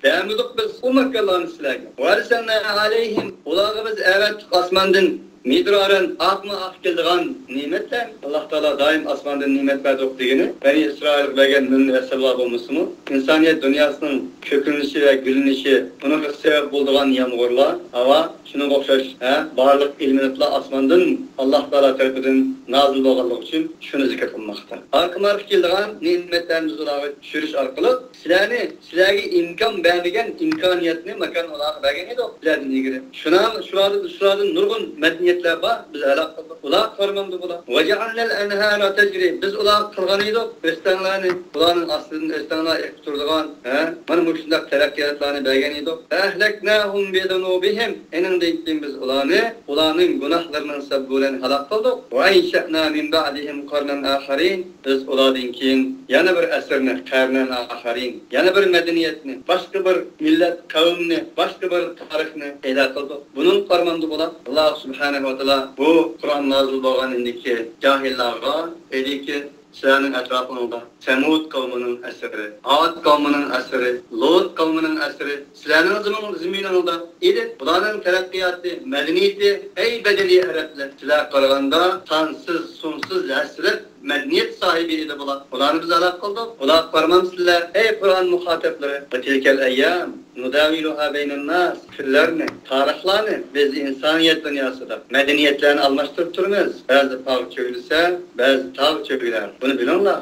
بەرمىدۇق بىز ئۇ ماكانلارنى سىلەرگە. ۋە ئەرسەلنا ئەلەيھىم، ئۇلارغا بىز ئەۋەتتۇق ئاسماندىن مىدرارەن، ئاقمۇ ئاق كېلىدىغان نېمەتلەر. ئاللاھ تائالا دائىم ئاسماندىن نېمەت بەردۇق دېگىنى، بەنى ئىسرائىلغا بەرگەن مەمنۇن ئەسۋەلۋا بولمىسىمۇ، ئىنسانىيەت دۇنياسىنىڭ كۆكلىنىشى ۋە گۈللىنىشى، ئۇنىڭغا سەۋەب بولىدىغان يامغۇرلار، ھاۋا، شۇنىڭغا ئوخشاش، ھە، بارلىق ئېلېمېنتلار ئاسماندىن ئاللاھ تائالا تەرىپىدىن نازىل بولغانلىقى ئۈچۈن شۇنى زىكىر قىلماقتا. ئارقىمارقا كېلىدىغان نېمەتلەرنى بىز ئۇلارغا چۈشۈرۈش ئارقىلىق سىلەرنى، سىلەرگە ئىمكان بەرمىگەن ئىمكانىيەتنى، ماكان ئۇلارغا بەرگەن ئىدۇق سىلەردىن ئىلگىرى. شۇنىڭ، شۇلاردىن، شۇلاردىن نۇرغۇن مەدەنىيەتلەر بار، بىز ھالاك قىلدۇق. ئۇلار قارىمامدۇ بۇلار؟ وجعلنا الأنهار تجري، بىز ئۇلارغا قىلغان ئىدۇق ئۆستەڭلارنى، ئۇلارنىڭ ئاستىدىن ئۆستەڭلار ئېقىپ تۇرىدىغان، ھە؟ مانا مۇشۇنداق تەرەققىياتلارنى بەرگەن ئىدۇق. فأهلكناهم بذنوبهم، ئېنىڭدىن كېيىن بىز ئۇلارنى ئۇلارنىڭ گۇناھلىرىنىڭ سەۋەبى بىلەن ھالاك قىلدۇق. وأنشأنا من بعدهم قرنا آخرين، بىز ئۇلاردىن كېيىن يەنە بىر ئەسىرنى، قەرنەن ئاخىرىن، يەنە بىر مەدەنىيەتنى، باشقا بىر مىللەت، قەۋمنى، باشقا بىر تارىخنى پەيدا قىلدۇق. بۇنىڭغا قارىمامدۇ بۇلار؟ ئاللاھ سۇبھانەھۇ ۋە تائالا بۇ قۇرئان نازىل بولغاندىن كېيىن جاھىللارغا دېدىكى، سىلەرنىڭ ئەتراپىڭىزدا سەمۇد قەۋمىنىڭ ئەسىرى، ئاد قەۋمىنىڭ ئەسىرى، لۇت قەۋمىنىڭ ئەسىرى سىلەرنىڭ زېمىن-، زېمىنىڭىزدا ئىدى. بۇلارنىڭ تەرەققىياتى، مەدەنىيىتى، ئەي بەدىلى ئەرەبلەر، سىلەرگە قارىغاندا سانسىز، سۇنسىز ھەسرەت مەدەنىيەت ساھىبى ئىدى بۇلار. بۇلارنى بىز ھالاك قىلدۇق. بۇلارغا قارىمامسىلەر، ئەي قۇرئان مۇخاتەپلىرى؟ وتلك الأيام نداولها بين الناس. كۈنلەرنى، تارىخلارنى بىز ئىنسانىيەت دۇنياسىدا مەدەنىيەتلەرنى ئالماشتۇرۇپ تۇرىمىز. بەزى تاغ چۆگىلىسە، بەزى تاغ چۆگىلەر. بۇنى بىلىڭلار.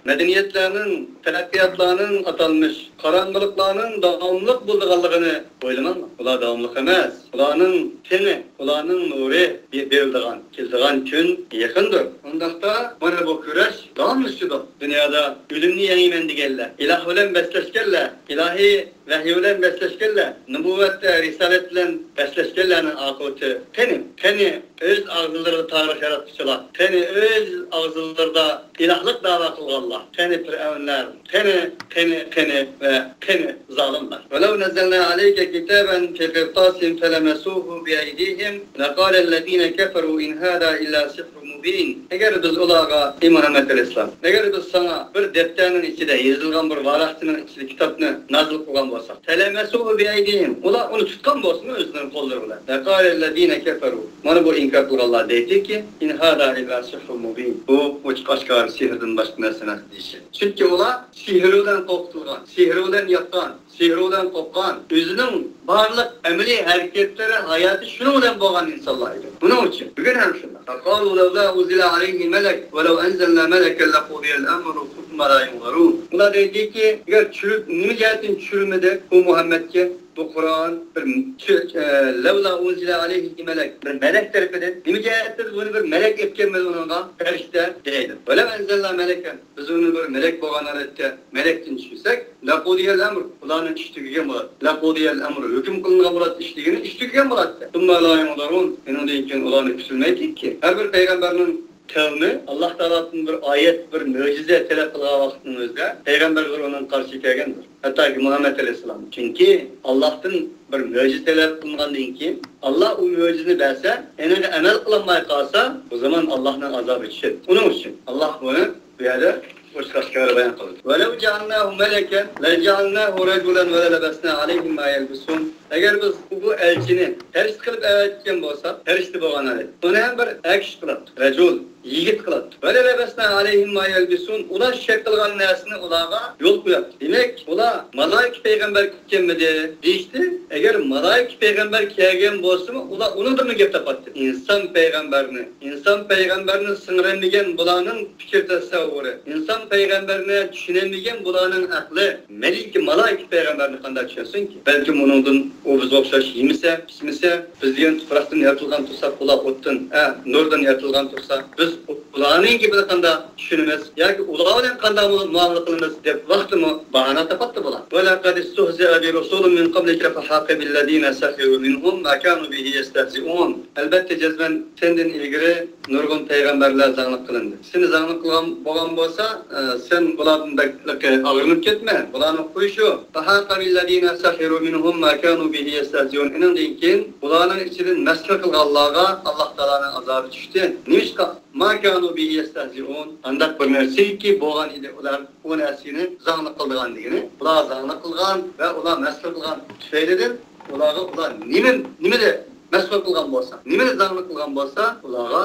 مەدەنىيەتلەرنىڭ، تەرەققىياتلارنىڭ ئاتالمىش قاراڭغۇلۇقلارنىڭ داۋاملىق بولىدىغانلىقىنى ئويلىماڭلار. ئۇلار داۋاملىق ئەمەس. ئۇلارنىڭ تېڭى، ئۇلارنىڭ نۇرى بېرىلىدىغان، كېلىدىغان كۈن يېقىندۇر. ئۇنداقتا مانا بۇ كۈرەش داۋاملىشىدۇ. دۇنيادا ئۆلۈمنى يەڭىمەن دېگەنلەر، ئىلاھ بىلەن بەسلەشكەنلەر، ئىلاھىي ۋەھىي بىلەن بەسلەشكەنلەر، نۇبۇۋۋەت ۋە رىسالەت بىلەن بەسلەشكەنلەرنىڭ ئاقىۋىتى قېنى؟ قېنى ئۆز ئاغزىلىرىدا تارىخ ياراتقۇچىلار؟ قېنى ئۆز ئاغزىلىرىدا ئىلاھلىق دەۋا قىلغانلار؟ قېنى پىرئەۋنلەر؟ قېنى، قېنى، قېنى ۋە قېنى زالىملار؟ ولو نزلنا عليك كتابا في قرطاس فلمسوه بأيديهم لقال الذين كفروا إن هذا إلا سحر مبين. ئەگەر بىز ئۇلارغا، ئەي مۇھەممەد ئەلەيھىسسالام، ئەگەر بىز ساڭا بىر دەپتەرنىڭ ئىچىدە يېزىلغان بىر ۋاراقچىنىڭ ئىچىدە كىتابنى نازىل قىلغان بولساق، فلمسوه بأيديهم، ئۇلار ئۇنى تۇتقان بولسىمۇ ئۆزلىرىنىڭ قوللىرى بىلەن، لقال الذين كفروا، مانا بۇ ئىنكار قىلغانلار دەيتتىكى، إن هذا إلا سحر مبين، بۇ ئوچۇق ئاشكارا سېھىردىن باشقا نەرسە ئەمەس دېيىشى. چۈنكى ئۇلار سېھرى بىلەن قورقۇتۇلغان، سېھرى بىلەن ياتقان، سېھرى بىلەن قورققان، ئۆزىنىڭ بارلىق ئەمەلىي ھەرىكەتلىرى، ھاياتى شۇنىڭ بىلەن بولغان ئىنسانلار ئىدى. بۇنىڭ ئۈچۈن بۈگۈن ھەم شۇنداق. وقالوا لولا أنزل عليه ملك ولو أنزلنا ملكا لقضي الأمر ثم لا ينظرون. ئۇلار دەيدىكى، ئەگەر چۈشۈرۈپ، نېمە جەھەتتىن چۈشۈرمىدى بۇ مۇھەممەدكە بۇ قۇرئان؟ بىر چۈ-، ئە، لولا أنزل عليه ملك، بىر مەلەك تەرىپىدىن. نېمە جەھەتتىن بۇنى بىر مەلەك ئەكەلمىدى ئۇنىڭغا، پەرىشتە دەيدۇ. ولو أنزلنا ملكا، بىز ئۇنى بىر مەلەك بولغان ھالەتتە مەلەكتىن چۈشۈرسەك، لقضي الأمر، ئۇلارنىڭ ئىشى تۈگىگەن بولاتتى. لقضي الأمر، ھۆكۈم قىلىنغان بولاتتى، ئىش دېگىنى ئىش تۈگىگەن بولاتتى. ثم لا ينظرون، ئۇنىڭدىن كېيىن ئۇلارنى كۈتۈلمەيتتىكى. ھەر بىر پەيغەمبەرنىڭ قەۋمى ئاللاھ تائالادىن بىر ئايەت، بىر مۆجىزە تەلەپ قىلغان ۋاقىتنىڭ ئۆزىدە پەيغەمبەرلەر ئۇنىڭغا قارشى كەلگەندۇر. ھەتتاكى مۇھەممەد ئەلەيھىسسالام. چۈنكى ئاللاھتىن بىر مۆجىزە تەلەپ قىلىنغاندىن كېيىن، ئاللاھ ئۇ مۆجىزىنى بەرسە، ئېنىڭغا ئەمەل قىلالماي قالسا، ئۇ زامان ئاللاھنىڭ ئازابى چۈشىدۇ. ئۇنىڭ ئۈچۈن ئاللاھ بۇنى بۇ يەردە ئوچۇق ئاشكارا بايان قىلدى. ولو جعلناه ملكا لجعلناه رجلا وللبسنا عليهم ما يلبسون. ئەگەر بىز بۇ ئەلچىنى پەرىشتە قىلىپ ئەۋەتكەن بولساق، پەرىشتە بولغان ئىدى. ئۇنى ھەم بىر ئەر كىشى قىلاتتۇق. رەجۇل، يىگىت قىلاتتۇق. وللبسنا عليهم ما يلبسون. ئۇلار شەك قىلغان نەرسىنى ئۇلارغا يول قوياتتۇق. دېمەك، ئۇلار مالائىكە پەيغەمبەر كەلمىدى دېيىشتى. ئەگەر مالائىكە پەيغەمبەر كەلگەن بولسىمۇ، ئۇلار ئۇنىڭدىنمۇ گەپ تاپاتتى. ئىنسان پەيغەمبەرنى، ئىنسان پەيغەمبەرنى سىڭدۈرەلمىگەن بۇلارنىڭ پىكىر تەسەۋۋۇرى، ئىنسان پەيغەمبەرنى چۈشىنەلمىگەن بۇلارنىڭ ئەقلى، مەلىكە، مالائىكە پەيغەمبەرنى قانداق چۈشەنسۇنكى؟ بەلكىم ئۇنىڭدىن ئۇ بىزگە ئوخشاش يېمىسە، ئىچمىسە، بىز دېگەن تۇپراقتىن يارىتىلغان تۇرساق، ئۇلار ئوتتىن، ئە، نۇردىن يارىتىلغان تۇرسا، بىز ئۇلارنىڭ گېپىنى قانداق چۈشىنىمىز؟ ياكى ئۇلار بىلەن قانداق مۇ-، مۇئامىلە قىلىمىز دەپ ۋاقتىمۇ باھانە تاپاتتى بۇلار. ولقد استهزئ برسل من قبلك فحاق بالذين سخروا منهم ما كانوا به يستهزئون. ئەلبەتتە، جەزمەن سەندىن ئىلگىرى نۇرغۇن پەيغەمبەرلەر زاڭلىق قىلىندى. سېنى زاڭلىق قىلغان بولغان بولسا، ئە، سەن بۇلاردىن بەكلىك ئاغرىنىپ كەتمە. بۇلارنىڭ خۇيى شۇ. فحاق بالذين سخروا منهم ما كانوا به يستهزئون. ئېنىڭدىن كېيىن بۇلارنىڭ ئىچىدىن مەسخىرە قىلغانلارغا ئاللاھ تائالانىڭ ئازابى چۈشتى. نېمىشقا؟ ما كانوا به يستهزئون. ئانداق بىر نەرسىكى بولغان ئىدى، ئۇلار ئۇ نەرسىنى زاڭلىق قىلىدىغان دېگىنى. ئۇلار زاڭلىق قىلغان ۋە ئۇلار مەسخىرە قىلغان تۈپەيلىدىن ئۇلارغا ئۇلار نېمە، نېمە دە-، مەسخۇر قىلغان بولسا، نېمىنى زاڭلىق قىلغان بولسا، ئۇلارغا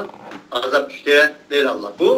ئازاب چۈشتى، دەيدۇ ئاللا. بۇ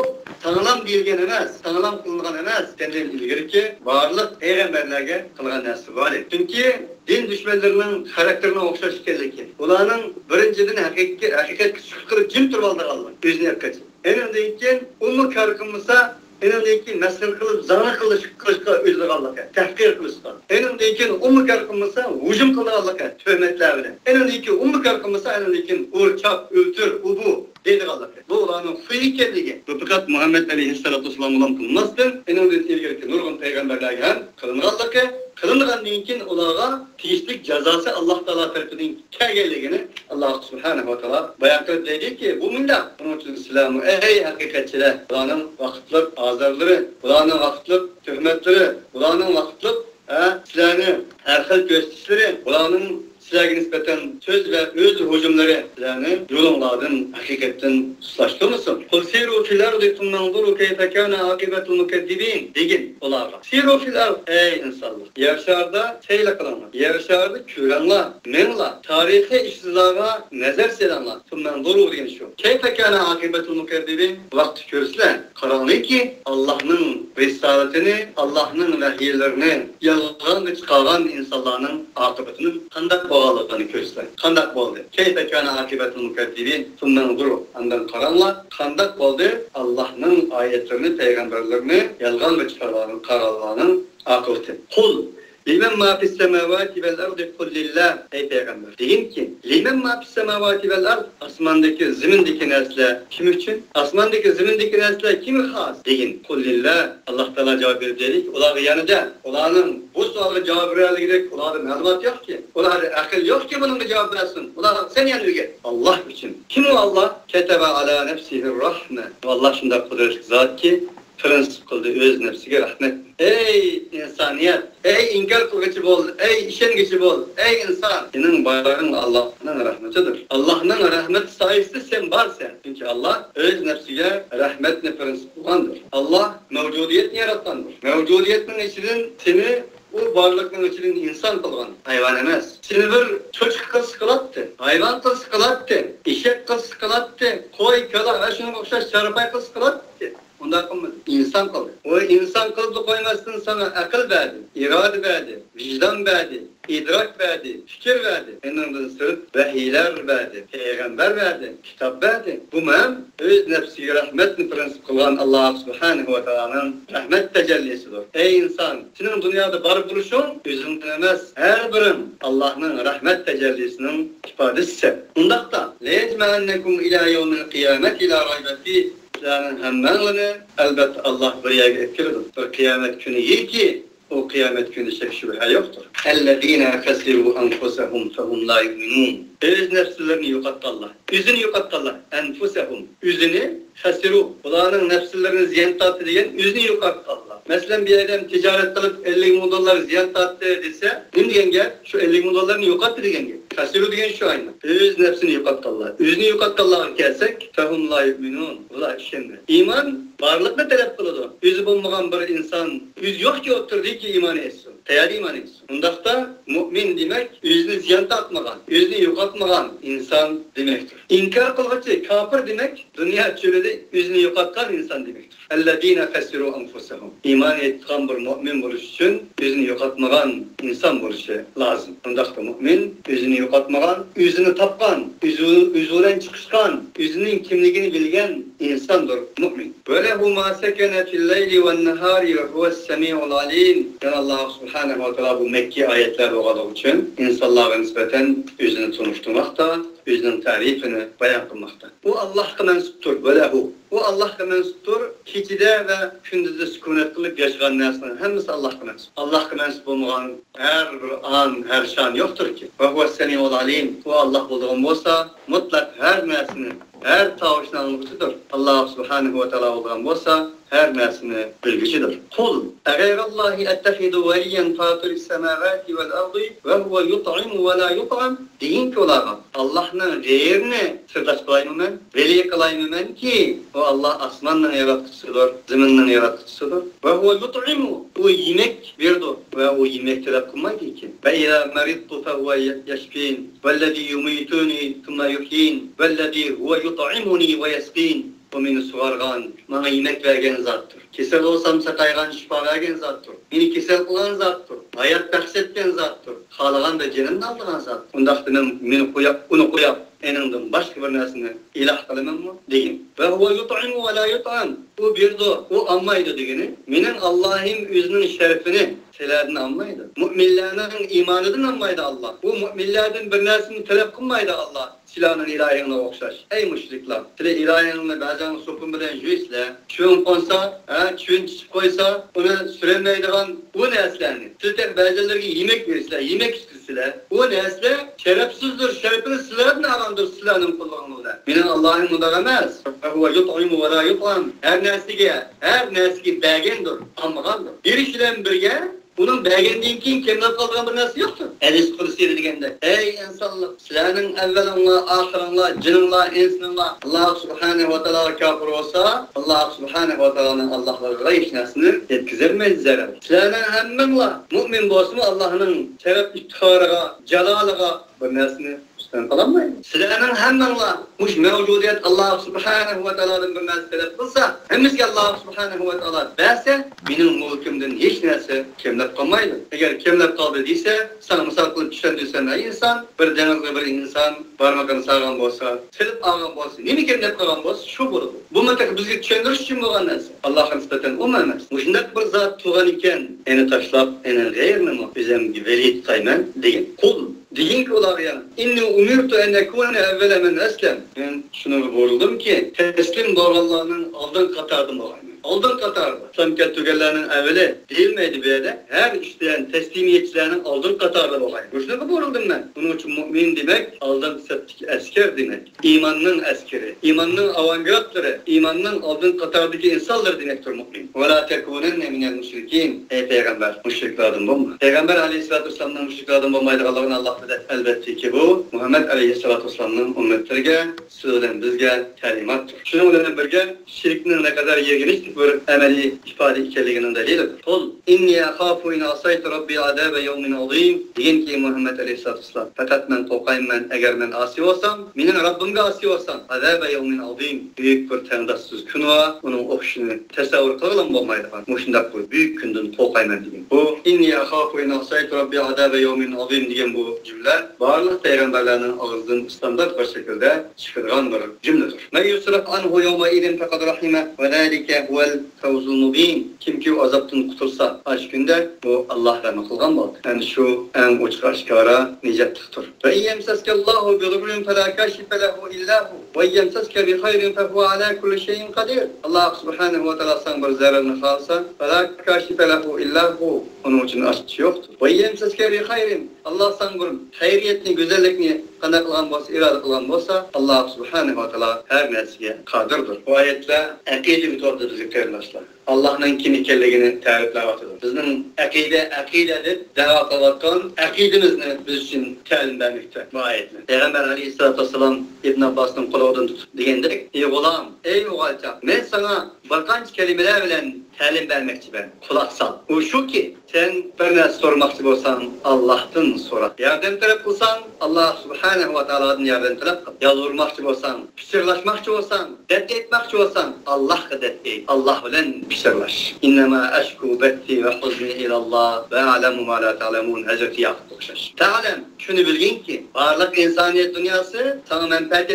ساڭلام دېيىلگەن ئەمەس، ساڭلام قىلىنغان ئەمەس، سەندىن ئىلگىرىكى بارلىق پەيغەمبەرلەرگە قىلغان نەرسە بار ئىدى. چۈنكى دىن دۈشمەنلىرىنىڭ خاراكتېرىنىڭ ئوخشاش ئىكەنلىكى، ئۇلارنىڭ بىرىنچىدىن ھەقىقەتكە، ھەقىقەتكە سۈكۈت قىلىپ جىم تۇرۇۋالىدىغانلىقى، ئۆزىنى ئەپكەچ. ئېنىڭدىن كېيىن ئۇمۇ كار قىلمىسا، ئېنىڭدىن كېيىن مەسخىرە قىلىپ، زاڭا قىلىش، قىلىشقا ئۆتىدىغانلىقى، تەھقىر قىلىشقا. ئېنىڭدىن كېيىن ئۇمۇ كار قىلمىسا، ھۇجۇم قىلىدىغانلىقى، تۆھمەتلەر بىلەن. ئېنىڭدىن كېيىن ئۇمۇ كار قىلمىسا، ئېنىڭدىن كېيىن ئۇر، چاپ، ئۆلتۈر، ئۇ بۇ دەيدىغانلىقى. بۇ ئۇلارنىڭ خۇيى ئىكەنلىكى. بۇ پەقەت مۇھەممەد ئەلەيھىسسالاتۇ ۋەسسالامغىلا قىلماستىن، ئېنىڭدىن ئىلگىرىكى نۇرغۇن پەيغەمبەرلەرگە ھەم قىلىنغانلىقى، قىلىنغاندىن كېيىن ئۇلارغا تېگىشلىك جازاسى ئاللا تائالا تەرىپىدىن كەلگەنلىكىنى ئاللا سۇبھانەھۇ ۋە تائالا بايان قىلىپ دەيدىكى، بۇ مۇنداق. شۇنىڭ ئۈچۈن سىلەرمۇ، ئەي ھەقىقەتچىلەر، بۇلارنىڭ ۋاقىتلىق ئازارلىرى، بۇلارنىڭ ۋاقىتلىق تۆھمەتلىرى، بۇلارنىڭ ۋاقىتلىق، ھە، سىلەرنى ھەر خىل كۆرسىتىشلىرى، بۇلارنىڭ سىلەرگە نىسبەتەن سۆز ۋە ئۆز ھۇجۇملىرى سىلەرنى يولۇڭلاردىن ھەقىقەتتىن سۇسلاشتۇرمىسۇن. قل سيروا في الأرض ثم انظروا كيف كان عاقبة المكذبين دېگىن ئۇلارغا. سيروا في الأرض، ئەي ئىنسانلار، يەر شارىدا سەيلە قىلىڭلار، يەر شارىدا كۆرۈڭلار، مېڭىڭلار، تارىخىي ئىشلارغا نەزەر سېلىڭلار. ثم انظروا دېگەن شۇ. كيف كان عاقبة المكذبين، ۋاقتى كۆرسىلە. قاراڭلاركى، ئاللاھنىڭ رىسالىتىنى، ئاللاھنىڭ ۋەھىيلىرىنى يالغانغا چىقارغان ئىنسانلارنىڭ ئاقىۋىتىنىڭ قانداق بولغانلىقىنى كۆرسىلە. قانداق بولدى؟ كيف كان عاقبة المكذبين ثم انظروا. ئاندىن قاراڭلار، قانداق بولدى ئاللاھنىڭ ئايەتلىرىنى، پەيغەمبەرلىرىنى يالغانغا چىقارغان، قارىغانلارنىڭ ئاقىۋىتى. قل لمن ما في السماوات والأرض قل لله. ئەي پەيغەمبەر، دېگىنكى، لمن ما في السماوات والأرض، ئاسماندىكى، زېمىندىكى نەرسىلەر كىم ئۈچۈن؟ ئاسماندىكى، زېمىندىكى نەرسىلەر كىمگە خاس؟ دېگىن. قل لله. ئاللا تائالا جاۋاب بېرىپ دەيدۇ، ئۇلارغا يەنىدە، ئۇلارنىڭ بۇ سوئالغا جاۋاب بېرەلىگۈدەك ئۇلاردا مەلۇمات يوقكى، ئۇلاردا ئەقىل يوقكى بۇنىڭغا جاۋاب بەرسۇن. ئۇلارغا سەن يەنە ئۆگەت. ئاللا ئۈچۈن. كىم ئۇ ئاللا؟ كتب على نفسه الرحمة. ئۇ ئاللا شۇنداق قۇدرەتلىك زاتكى، پرىنسىپ قىلدى ئۆز نەپسىگە رەھمەت. ئەي ئىنسانىيەت، ئەي ئىنكار قىلغۇچى بول، ئەي ئىشەنگۈچى بول، ئەي ئىنسان، سېنىڭ بارلىقىڭ ئاللاھنىڭ رەھمىتىدۇر. ئاللاھنىڭ رەھمىتى سايىسىدا سەن بارسەن. چۈنكى ئاللاھ ئۆز نەپسىگە رەھمەتنى پرىنسىپ قىلغاندۇر. ئاللاھ مەۋجۇدىيەتنى ياراتقاندۇر. مەۋجۇدىيەتنىڭ ئىچىدىن سېنى، ئۇ بارلىقنىڭ ئىچىدىن ئىنسان قىلغان، ھايۋان ئەمەس. سېنى بىر چوچقا قىلسا قىلاتتى، ھايۋان قىلسا قىلاتتى، ئېشەك قىلسا قىلاتتى، قوي، كالا ۋە شۇنىڭغا ئوخشاش چارپاي قىلسا قىلاتتى. ئۇنداق قىلمىدى. ئىنسان قىلدى. ئۇ ئىنسان قىلىپلا قويماستىن ساڭا ئەقىل بەردى، ئىرادە بەردى، ۋىجدان بەردى، ئىدراك بەردى، پىكىر بەردى. ئېنىڭدىن سىرت ۋەھىيلەر بەردى، پەيغەمبەر بەردى، كىتاب بەردى. بۇمۇ ھەم ئۆز نەپسىگە رەھمەتنى پرىنسىپ قىلغان ئاللا سۇبھانەھۇ ۋە تائالانىڭ رەھمەت تەجەللىسىدۇر. ئەي ئىنسان، سېنىڭ دۇنيادا بار بولۇشۇڭ ئۆزۈڭدىن ئەمەس، ھەر بىرىڭ ئاللانىڭ رەھمەت تەجەللىسىنىڭ ئىپادىسى سەن. ئۇنداقتا، ليجمعنكم إلى يوم القيامة لا ريب فيه. سىلەرنىڭ ھەممەڭلارنى ئەلبەتتە ئاللا بىر يەرگە ئېلىپ كېلىدۇ. بىر قىيامەت كۈنىگىكى، ئۇ قىيامەت كۈنىدە شەك-شۈبھە يوقتۇر. الذين خسروا أنفسهم فهم لا يؤمنون. ئۆز نەپسلىرىنى يوقاتقانلار. ئۆزىنى يوقاتقانلار. أنفسهم. ئۆزىنى، خسروا. بۇلارنىڭ نەپسلىرىنى زىيان تارتتى دېگەن ئۆزىنى يوقاتقانلار. مەسىلەن، بىر ئادەم تىجارەت قىلىپ ئەللىك مىڭ دوللار زىيان تارتتى دېسە، نېمە دېگەن گەپ؟ شۇ ئەللىك مىڭ دوللارنى يوقاتتى دېگەن گەپ. خسروا دېگەن شۇ ئاينى. ئۆز نەپسىنى يوقاتقانلار. ئۆزىنى يوقاتقانلارغا كەلسەك، فهم لا يؤمنون. بۇلار ئىشەنمەيدۇ. ئىمان بارلىقنى تەلەپ قىلىدۇ. ئۆزى بولمىغان بىر ئىنسان، ئۆزى يوقكى ئوتتۇرىدىكى ئىمانى ئېيتسۇن. قەيەردە ئىمانى ئېيتسۇن؟ ئۇنداقتا مۇئمىن دېمەك، ئۆزىنى زىيان تارتمىغان، ئۆزىنى يوقاتمىغان ئىنسان دېمەكتۇر. ئىنكار قىلغۇچى، كاپىر دېمەك، دۇنيا چۆلىدە ئۆزىنى يوقاتقان ئىنسان دېمەكتۇر. الذين خسروا أنفسهم. ئىمان ئېيتقان بىر مۇئمىن بولۇش ئۈچۈن ئۆزىنى يوقاتمىغان ئىنسان بولۇشى لازىم. ئۇنداقتا مۇئمىن ئۆزىنى يوقاتمىغان، ئۆزىنى تاپقان، ئۆزى، ئۆزى بىلەن چىقىشقان، ئۆزىنىڭ كىملىكىنى بىلگەن ئىنساندۇر مۇئمىن. وله ما سكن في الليل والنهار وهو السميع العليم. يەنە ئاللا سۇبھانەھۇ ۋە تائالا بۇ مەككى ئايەتلەر بولغانلىقى ئۈچۈن ئىنسانلارغا نىسبەتەن ئۆزىنى تونۇشتۇرماقتا، ئۆزىنىڭ تەرىپىنى بايان قىلماقتا. ئۇ ئاللاھقا مەنسۇپتۇر، ۋەلەھۇ. ئۇ ئاللاھقا مەنسۇپتۇر، كېچىدە ۋە كۈندۈزدە سۈكۈنەت قىلىپ ياشىغان نەرسىلەرنىڭ ھەممىسى ئاللاھقا مەنسۇپ. ئاللاھقا مەنسۇپ بولمىغان ھەر بىر ئان، ھەر شان يوقتۇركى. ۋەھۇۋەس سەمىئۇل ئەلىم. ئۇ ئاللاھ بولىدىغان بولسا، مۇتلەق ھەر نەرسىنى، ھەر تاۋۇشنى ئاڭلىغۇچىدۇر. ئاللاھ سۇبھانەھۇ ۋە تائالا بولىدىغان بولسا، ھەر نەرسىنى بىلگۈچىدۇر. قل أغير الله أتخذ وليا فاطر السماوات والأرض وهو يطعم ولا يطعم. دېگىنكى ئۇلارغا، ئاللاھنىڭ غەيرىنى سىرداش قىلايمۇ مەن؟ ۋەلىي قىلايمۇ مەنكى، ئۇ ئاللاھ ئاسماننىڭ ياراتقۇچىسىدۇر، زېمىننىڭ ياراتقۇچىسىدۇر. وهو يطعم، ئۇ يېمەك بېرىدۇ ۋە ئۇ يېمەك تەلەپ قىلمايدۇ ئىكەن. وإذا مرضت فهو يشفين. والذي يميتني ثم يحيين والذي هو يطعمني ويسقين. ئۇ مېنى سۇغارغان، ماڭا يېمەك بەرگەن زاتتۇر. كېسەل بولسام ساقايغان، شىپا بەرگەن زاتتۇر. مېنى كېسەل قىلغان زاتتۇر. ھايات بەخش ئەتكەن زاتتۇر. خالىغاندا جېنىمنى ئالىدىغان زاتتۇر. ئۇنداقتا مەن مېنى قويۇپ، ئۇنى قويۇپ، ئېنىڭدىن باشقا بىر نەرسىنى ئىلاھ قىلىمەنمۇ؟ دېگىن. وهو يطعم ولا يطعم. ئۇ بېرىدۇ، ئۇ ئالمايدۇ دېگىنى. مېنىڭ ئاللاھىم ئۆزىنىڭ شەرىپىنى سىلەردىن ئالمايدۇ. مۆمىنلەرنىڭ ئىمانىدىن ئالمايدۇ ئاللاھ. ئۇ مۆمىنلەردىن بىر نەرسىنى تەلەپ قىلمايدۇ ئاللاھ. سىلەرنىڭ ئىلاھىڭلارغا ئوخشاش. ئەي مۇشرىكلار، سىلەر ئىلاھىڭلارنى بەزەڭلار سوپۇن بىلەن يۇيىسىلەر، چۆڭ قونسا، ھە، چۆن چىقىپ قويسا، ئۇنى سۈرەلمەيدىغان ئۇ نەرسىلەرنى. سىلەر تېخى بەزىلىرىگە يېمەك بېرىسىلەر، يېمەك ئىچكۈزىسىلەر. ئۇ نەرسىلەر شەرەپسىزدۇر، شەرىپىنى سىلەردىن ئالغاندۇر، سىلەرنىڭ قۇللۇقىڭلار بىلەن. مېنىڭ ئاللاھىم ئۇنداق ئەمەس. فهو يطعم ولا يطعم. ھەر نەرسىگە، ھەر نەرسىگە بەرگەندۇر، ئالمىغاندۇر. بېرىش بىلەن بىرگە، ئۇنىڭ بەرگەندىن كېيىن كېمىنىپ قالىدىغان بىر نەرسە يوقتۇر. ھەدىس قۇدسىيدا دېگەندەك، ئەي ئىنسانلار، سىلەرنىڭ ئەۋۋەلىڭلار، ئاخىرىڭلار، جىنىڭلار، ئىنسىنىڭلار ئاللاھ سۇبھانەھۇ ۋە تائالاغا كاپىر بولسا، ئاللاھ سۇبھانەھۇ ۋە تائالانىڭ ئاللاھلىرىغا ھېچ نەرسىنى يەتكۈزەلمەيدۇ زەرەر. سىلەرنىڭ ھەممىڭلار مۇئمىن بولسىمۇ، ئاللاھنىڭ شەرەپ ئىپتىخارىغا، جالالىغا بىر نەرسىنى ئۈستۈن قىلالمايدۇ. سىلەرنىڭ ھەممىڭلار مۇشۇ مەۋجۇدىيەت ئاللاھ سۇبھانەھۇ ۋە تائالادىن بىر نەرسە تەلەپ قىلسا، ھەممىسىگە ئاللاھ سۇبھانەھۇ ۋە تائالا بەرسە، مېنىڭ مۇلكۇمدىن ھېچ نەرسە كەملەپ قالمايدۇ. ئەگەر كەملەپ قالدى دېسە، ساڭا مىسال قىلىپ چۈشەندۈرسەم، ئەي ئىنسان، بىر دېڭىزغا بىر ئىنسان بارمىقىنى سالغان بولسا، سېلىپ ئالغان بولسا، نېمە كەملەپ قالغان بولسا، شۇ بولىدۇ. بۇمۇ تېخى بىزگە چۈشەندۈرۈش ئۈچۈن بولغان نەرسە. ئاللاھقا نىسبەتەن ئۇمۇ ئەمەس. مۇشۇنداق بىر زات تۇرغان ئىكەن، ئېنى تاشلاپ، ئېنىڭ غەيرىنىمۇ ئۆزۈمگە ۋەلى تۇتايمەن دېگىن. قۇل، دېگىنكى ئۇلارغا يەنە، إني أمرت أن أكون أول من أسلم. مەن شۇنىڭغا بۇيرۇلدۇمكى، تەسلىم بولغانلارنىڭ ئالدىنقى قاتارىدىن بولغايمەن. ئالدىنقى قاتاردا. ئىسلام كەلتۈرگەنلەرنىڭ ئەۋۋىلى دېيىلمەيدۇ بۇ يەردە. ھەر ئىشتىن تەسلىمىيەتچىلەرنىڭ ئالدىنقى قاتارىدا بولغايمەن. مۇشۇنىڭغا بۇيرۇلدۇم مەن. ئۇنىڭ ئۈچۈن مۇئمىن دېمەك، ئالدىنقى سەپتىكى ئەسكەر دېمەك. ئىماننىڭ ئەسكىرى، ئىماننىڭ ئاۋانگارتلىرى، ئىماننىڭ ئالدىنقى قاتارىدىكى ئىنسانلىرى دېمەكتۇر مۇئمىن. ولا تكونن من المشركين. ئەي پەيغەمبەر، مۇشرىكلاردىن بولما. پەيغەمبەر ئەلەيھىسسالاتۇ ۋەسسالامنىڭ مۇشرىكلاردىن بولمايدىغانلىقىنى ئاللاھ بىلدى. ئەلۋەتتىكى، بۇ مۇھەممەد ئەلەيھىسسالاتۇ ۋەسسالامنىڭ ئۈممەتلىرىگە، سىز بىلەن بىزگە تەلىماتتۇر. شۇنىڭ بىلەن بىرگە، شىركنىڭ نەقەدەر يىرگىنچلىك بىر ئەمەلىي ئىپادە ئىكەنلىكىنىڭ دەلىلىدۇر. قل إني أخاف إن عصيت ربي عذاب يوم عظيم. دېگىنكى، مۇھەممەد ئەلەيھىسسالاتۇ ۋەسسالام، پەقەت مەن قورقايمەن، ئەگەر مەن ئاسىي بولسام، مېنىڭ رەببىمگە ئاسىي بولسام، عذاب يوم عظيم، بۈيۈك بىر تەڭداشسىز كۈن بار، ئۇنىڭ ئوخشىشىنى تەسەۋۋۇر قىلغىلىمۇ بولمايدىغان مۇشۇنداق بىر بۈيۈك كۈندىن قورقايمەن دېگەن. بۇ إني أخاف إن عصيت ربي عذاب يوم عظيم دېگەن بۇ جۈملە بارلىق پەيغەمبەرلەرنىڭ ئاغزىدىن ئىستاندارت بىر شەكىلدە چىقىدىغان بىر جۈملىدۇر. من يصرف عنه يومئذ فقد رحمه وذلك هو الفوز المبين. كىمكى ئۇ ئازابتىن قۇتۇلسا، ئاشۇ كۈندە بۇ ئاللاھ رەھمى قىلغان بولدى. ئەنە شۇ ئەڭ ئوچۇق ئاشكارا نىجاتلىقتۇر. وإن يمسسك الله بضر فلا كاشف له إلا هو وإن يمسسك بخير فهو على كل شيء قدير. ئاللاھ سۇبھانەھۇ ۋە تائالا ساڭا بىر زەرەرنى خالىسا، فلا كاشف له إلا هو، ئۇنىڭ ئۈچۈن ئاچقۇچى يوقتۇر. وإن يمسسك بخير، ئاللاھ ساڭا بىر خەيرىيەتنى، گۈزەللىكنى قانداق قىلغان بولسا، ئىرادە قىلغان بولسا، ئاللاھ سۇبھانەھۇ ۋە تائالا ھەر نەرسىگە قادىردۇر. بۇ ئايەتلەر ئەقىدىگە توغرىدا بىزگە قېرىنداشلار، ئاللاھنىڭ كىم ئىكەنلىكىنى تەرىپلەۋاتىدۇ. بىزنىڭ ئەقىدە، ئەقىدە دەپ دەۋا قىلىۋاتقان ئەقىدىمىزنى بىز ئۈچۈن تەلىم بەرمەكتە بۇ ئايەتلەر. پەيغەمبەر ئەلەيھىسسالاتۇ ۋەسسالام ئىبن ئابباسنىڭ قۇلىقىدىن تۇتۇپ دېگەندەك، ئى غۇلام، ئەي ئوغالچاق، مەن ساڭا بىر قانچە كەلىمىلەر بىلەن تەلىم بەرمەكچىمەن. قۇلاق سال. ئۇ شۇكى، سەن بىر نەرسە سورىماقچى بولساڭ، ئاللاھتىن سورا. ياردەم تەلەپ قىلساڭ، ئاللاھ سۇبھانەھۇ ۋە تائالادىن ياردەم تەلەپ قىل. يالۋۇرماقچى بولساڭ، پىچىرلاشماقچى بولساڭ، دەرد ئېيتماقچى بولساڭ، ئاللاھقا دەرد ئېيت، ئاللاھ بىلەن پىچىرلاش. إنما أشكو بثي وحزني إلى الله وأعلم ما لا تعلمون. ھەزرىتى ياقۇپقا ئوخشاش. فاعلم، شۇنى بىلگىنكى، بارلىق ئىنسانىيەت دۇنياسى ساڭا مەنپەئەت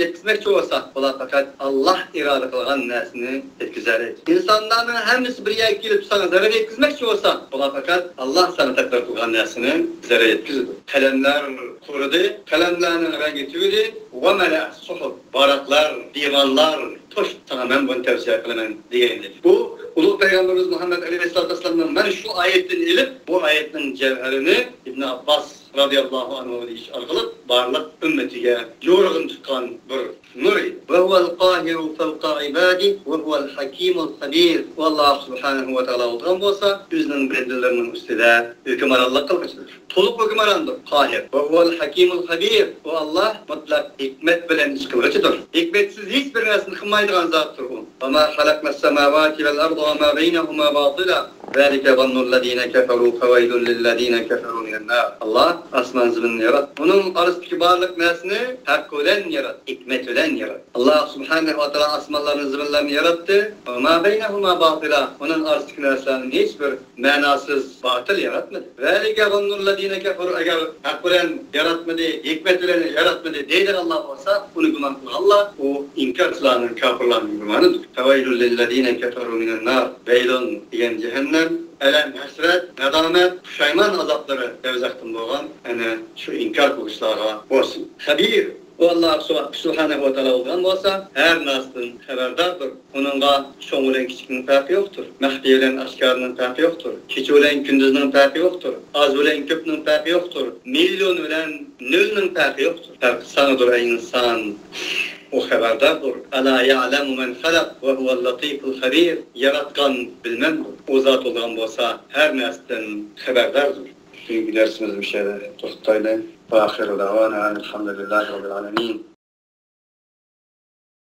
يەتكۈزمەكچى بولسا، ئۇلار پەقەت ئاللاھ ئىرادە قىلغان نەرسىنى يەتكۈزەلەيدۇ. ئىنسانلارنىڭ ھەممىسى بىر يەرگە كېلىپ ساڭا زەرەر يەتكۈزمەكچى بولسا، ئۇلار پەقەت ئاللاھ ساڭا تەقدىر قىلغان نەرسىنى زەرەر يەتكۈزىدۇ. قەلەملەر قۇرۇدى، قەلەملەرنىڭ رەڭگى تۈگىدى. وملأت الصحف، ۋاراقلار، دىۋانلار توشتى ساڭا، مەن بۇنى تەۋسىيە قىلىمەن دېگەن ئىدى. بۇ ئۇلۇغ پەيغەمبىرىمىز مۇھەممەد ئەلەيھىسسالاتۇ ۋەسسالامنىڭ مانا شۇ ئايەتتىن ئېلىپ، بۇ ئايەتنىڭ جەۋھىرىنى ئىبن ئابباس رازىياللاھۇ ئەنھۇ دېيىش ئارقىلىق بارلىق ئۈممىتىگە يورغىنى تۇتقان بىر نۇر ئىدى. وهو القاهر فوق عباده وهو الحكيم الخبير. ئۇ ئاللاھ سۇبھانەھۇ ۋە تائالا بولىدىغان بولسا، ئۆزىنىڭ بەندىلىرىنىڭ ئۈستىدە ھۆكۈمرانلىق قىلغۇچىدۇر. تولۇق ھۆكۈمراندۇر، قاھىر. وهو الحكيم الخبير. ئۇ ئاللاھ مۇتلەق ھېكمەت بىلەن ئىش قىلغۇچىدۇر. ھېكمەتسىز ھېچ بىر نەرسىنى قىلمايدىغان زاتتۇر ئۇ. وما خلقنا السماوات والأرض وما بينهما باطلا ذلك ظن الذين كفروا فويل للذين كفروا من النار. ئاللا ئاسمان زېمىننى ياراتتى. ئۇنىڭ ئارىسىدىكى بارلىق نەرسىنى ھەق بىلەن ياراتتى، ھېكمەت بىلەن ياراتتى. ئاللا سۇبھانەھۇ ۋە تائالا ئاسمانلارنى، زېمىنلارنى ياراتتى. وما بينهما باطلا. ئۇنىڭ ئارىسىدىكى نەرسىلەرنىڭ ھېچ بىر مەناسىز، باتىل ياراتمىدى. ذلك ظن الذين كفروا، ئەگەر ھەق بىلەن ياراتمىدى، ھېكمەت بىلەن ياراتمىدى دەيدىغانلار بولسا، ئۇنى گۇمان قىلغانلار، ئۇ ئىنكارچىلارنىڭ، كاپىرلارنىڭ گۇمانىدۇر. فويل للذين كفروا من النار. ۋەيلۇن دېگەن جەھەننەم، ئەلەم، ھەسرەت، نادامەت، پۇشايمان ئازابلىرى دوزاختىن بولغان، ئەنە شۇ ئىنكار قىلغۇچىلارغا بولسۇن. خەبىر، ئۇ ئاللا سۇبھانەھۇ ۋە تائالا بولغان بولسا، ھەر نەرسىدىن خەۋەرداردۇر. ئۇنىڭغا چوڭ بىلەن كىچىكنىڭ پەرقى يوقتۇر. مەخپىي بىلەن ئاشكارىنىڭ پەرقى يوقتۇر. كېچە بىلەن كۈندۈزنىڭ پەرقى يوقتۇر. ئاز بىلەن كۆپنىڭ پەرقى يوقتۇر. مىليون بىلەن نۆلنىڭ پەرقى يوقتۇر. پەرقى ساڭىدۇر، ئەي ئىنسان. ئۇ خەۋەرداردۇر. ئەلا يەئلەمۇ مەن خەلەق ۋە ھۇۋەل لەتىفۇل خەبىر. ياراتقان بىلمەمدۇر. ئۇ زات بولغان بولسا، ھەر نەرسىدىن خەۋەرداردۇر. بۈگۈنكى دەرسىمىزنى مۇشۇ يەردە توختىتايلى. ۋە ئاخىرۇ دەئۋانا ئەنىل ھەمدۇلىللاھى رەببىل ئالەمىن.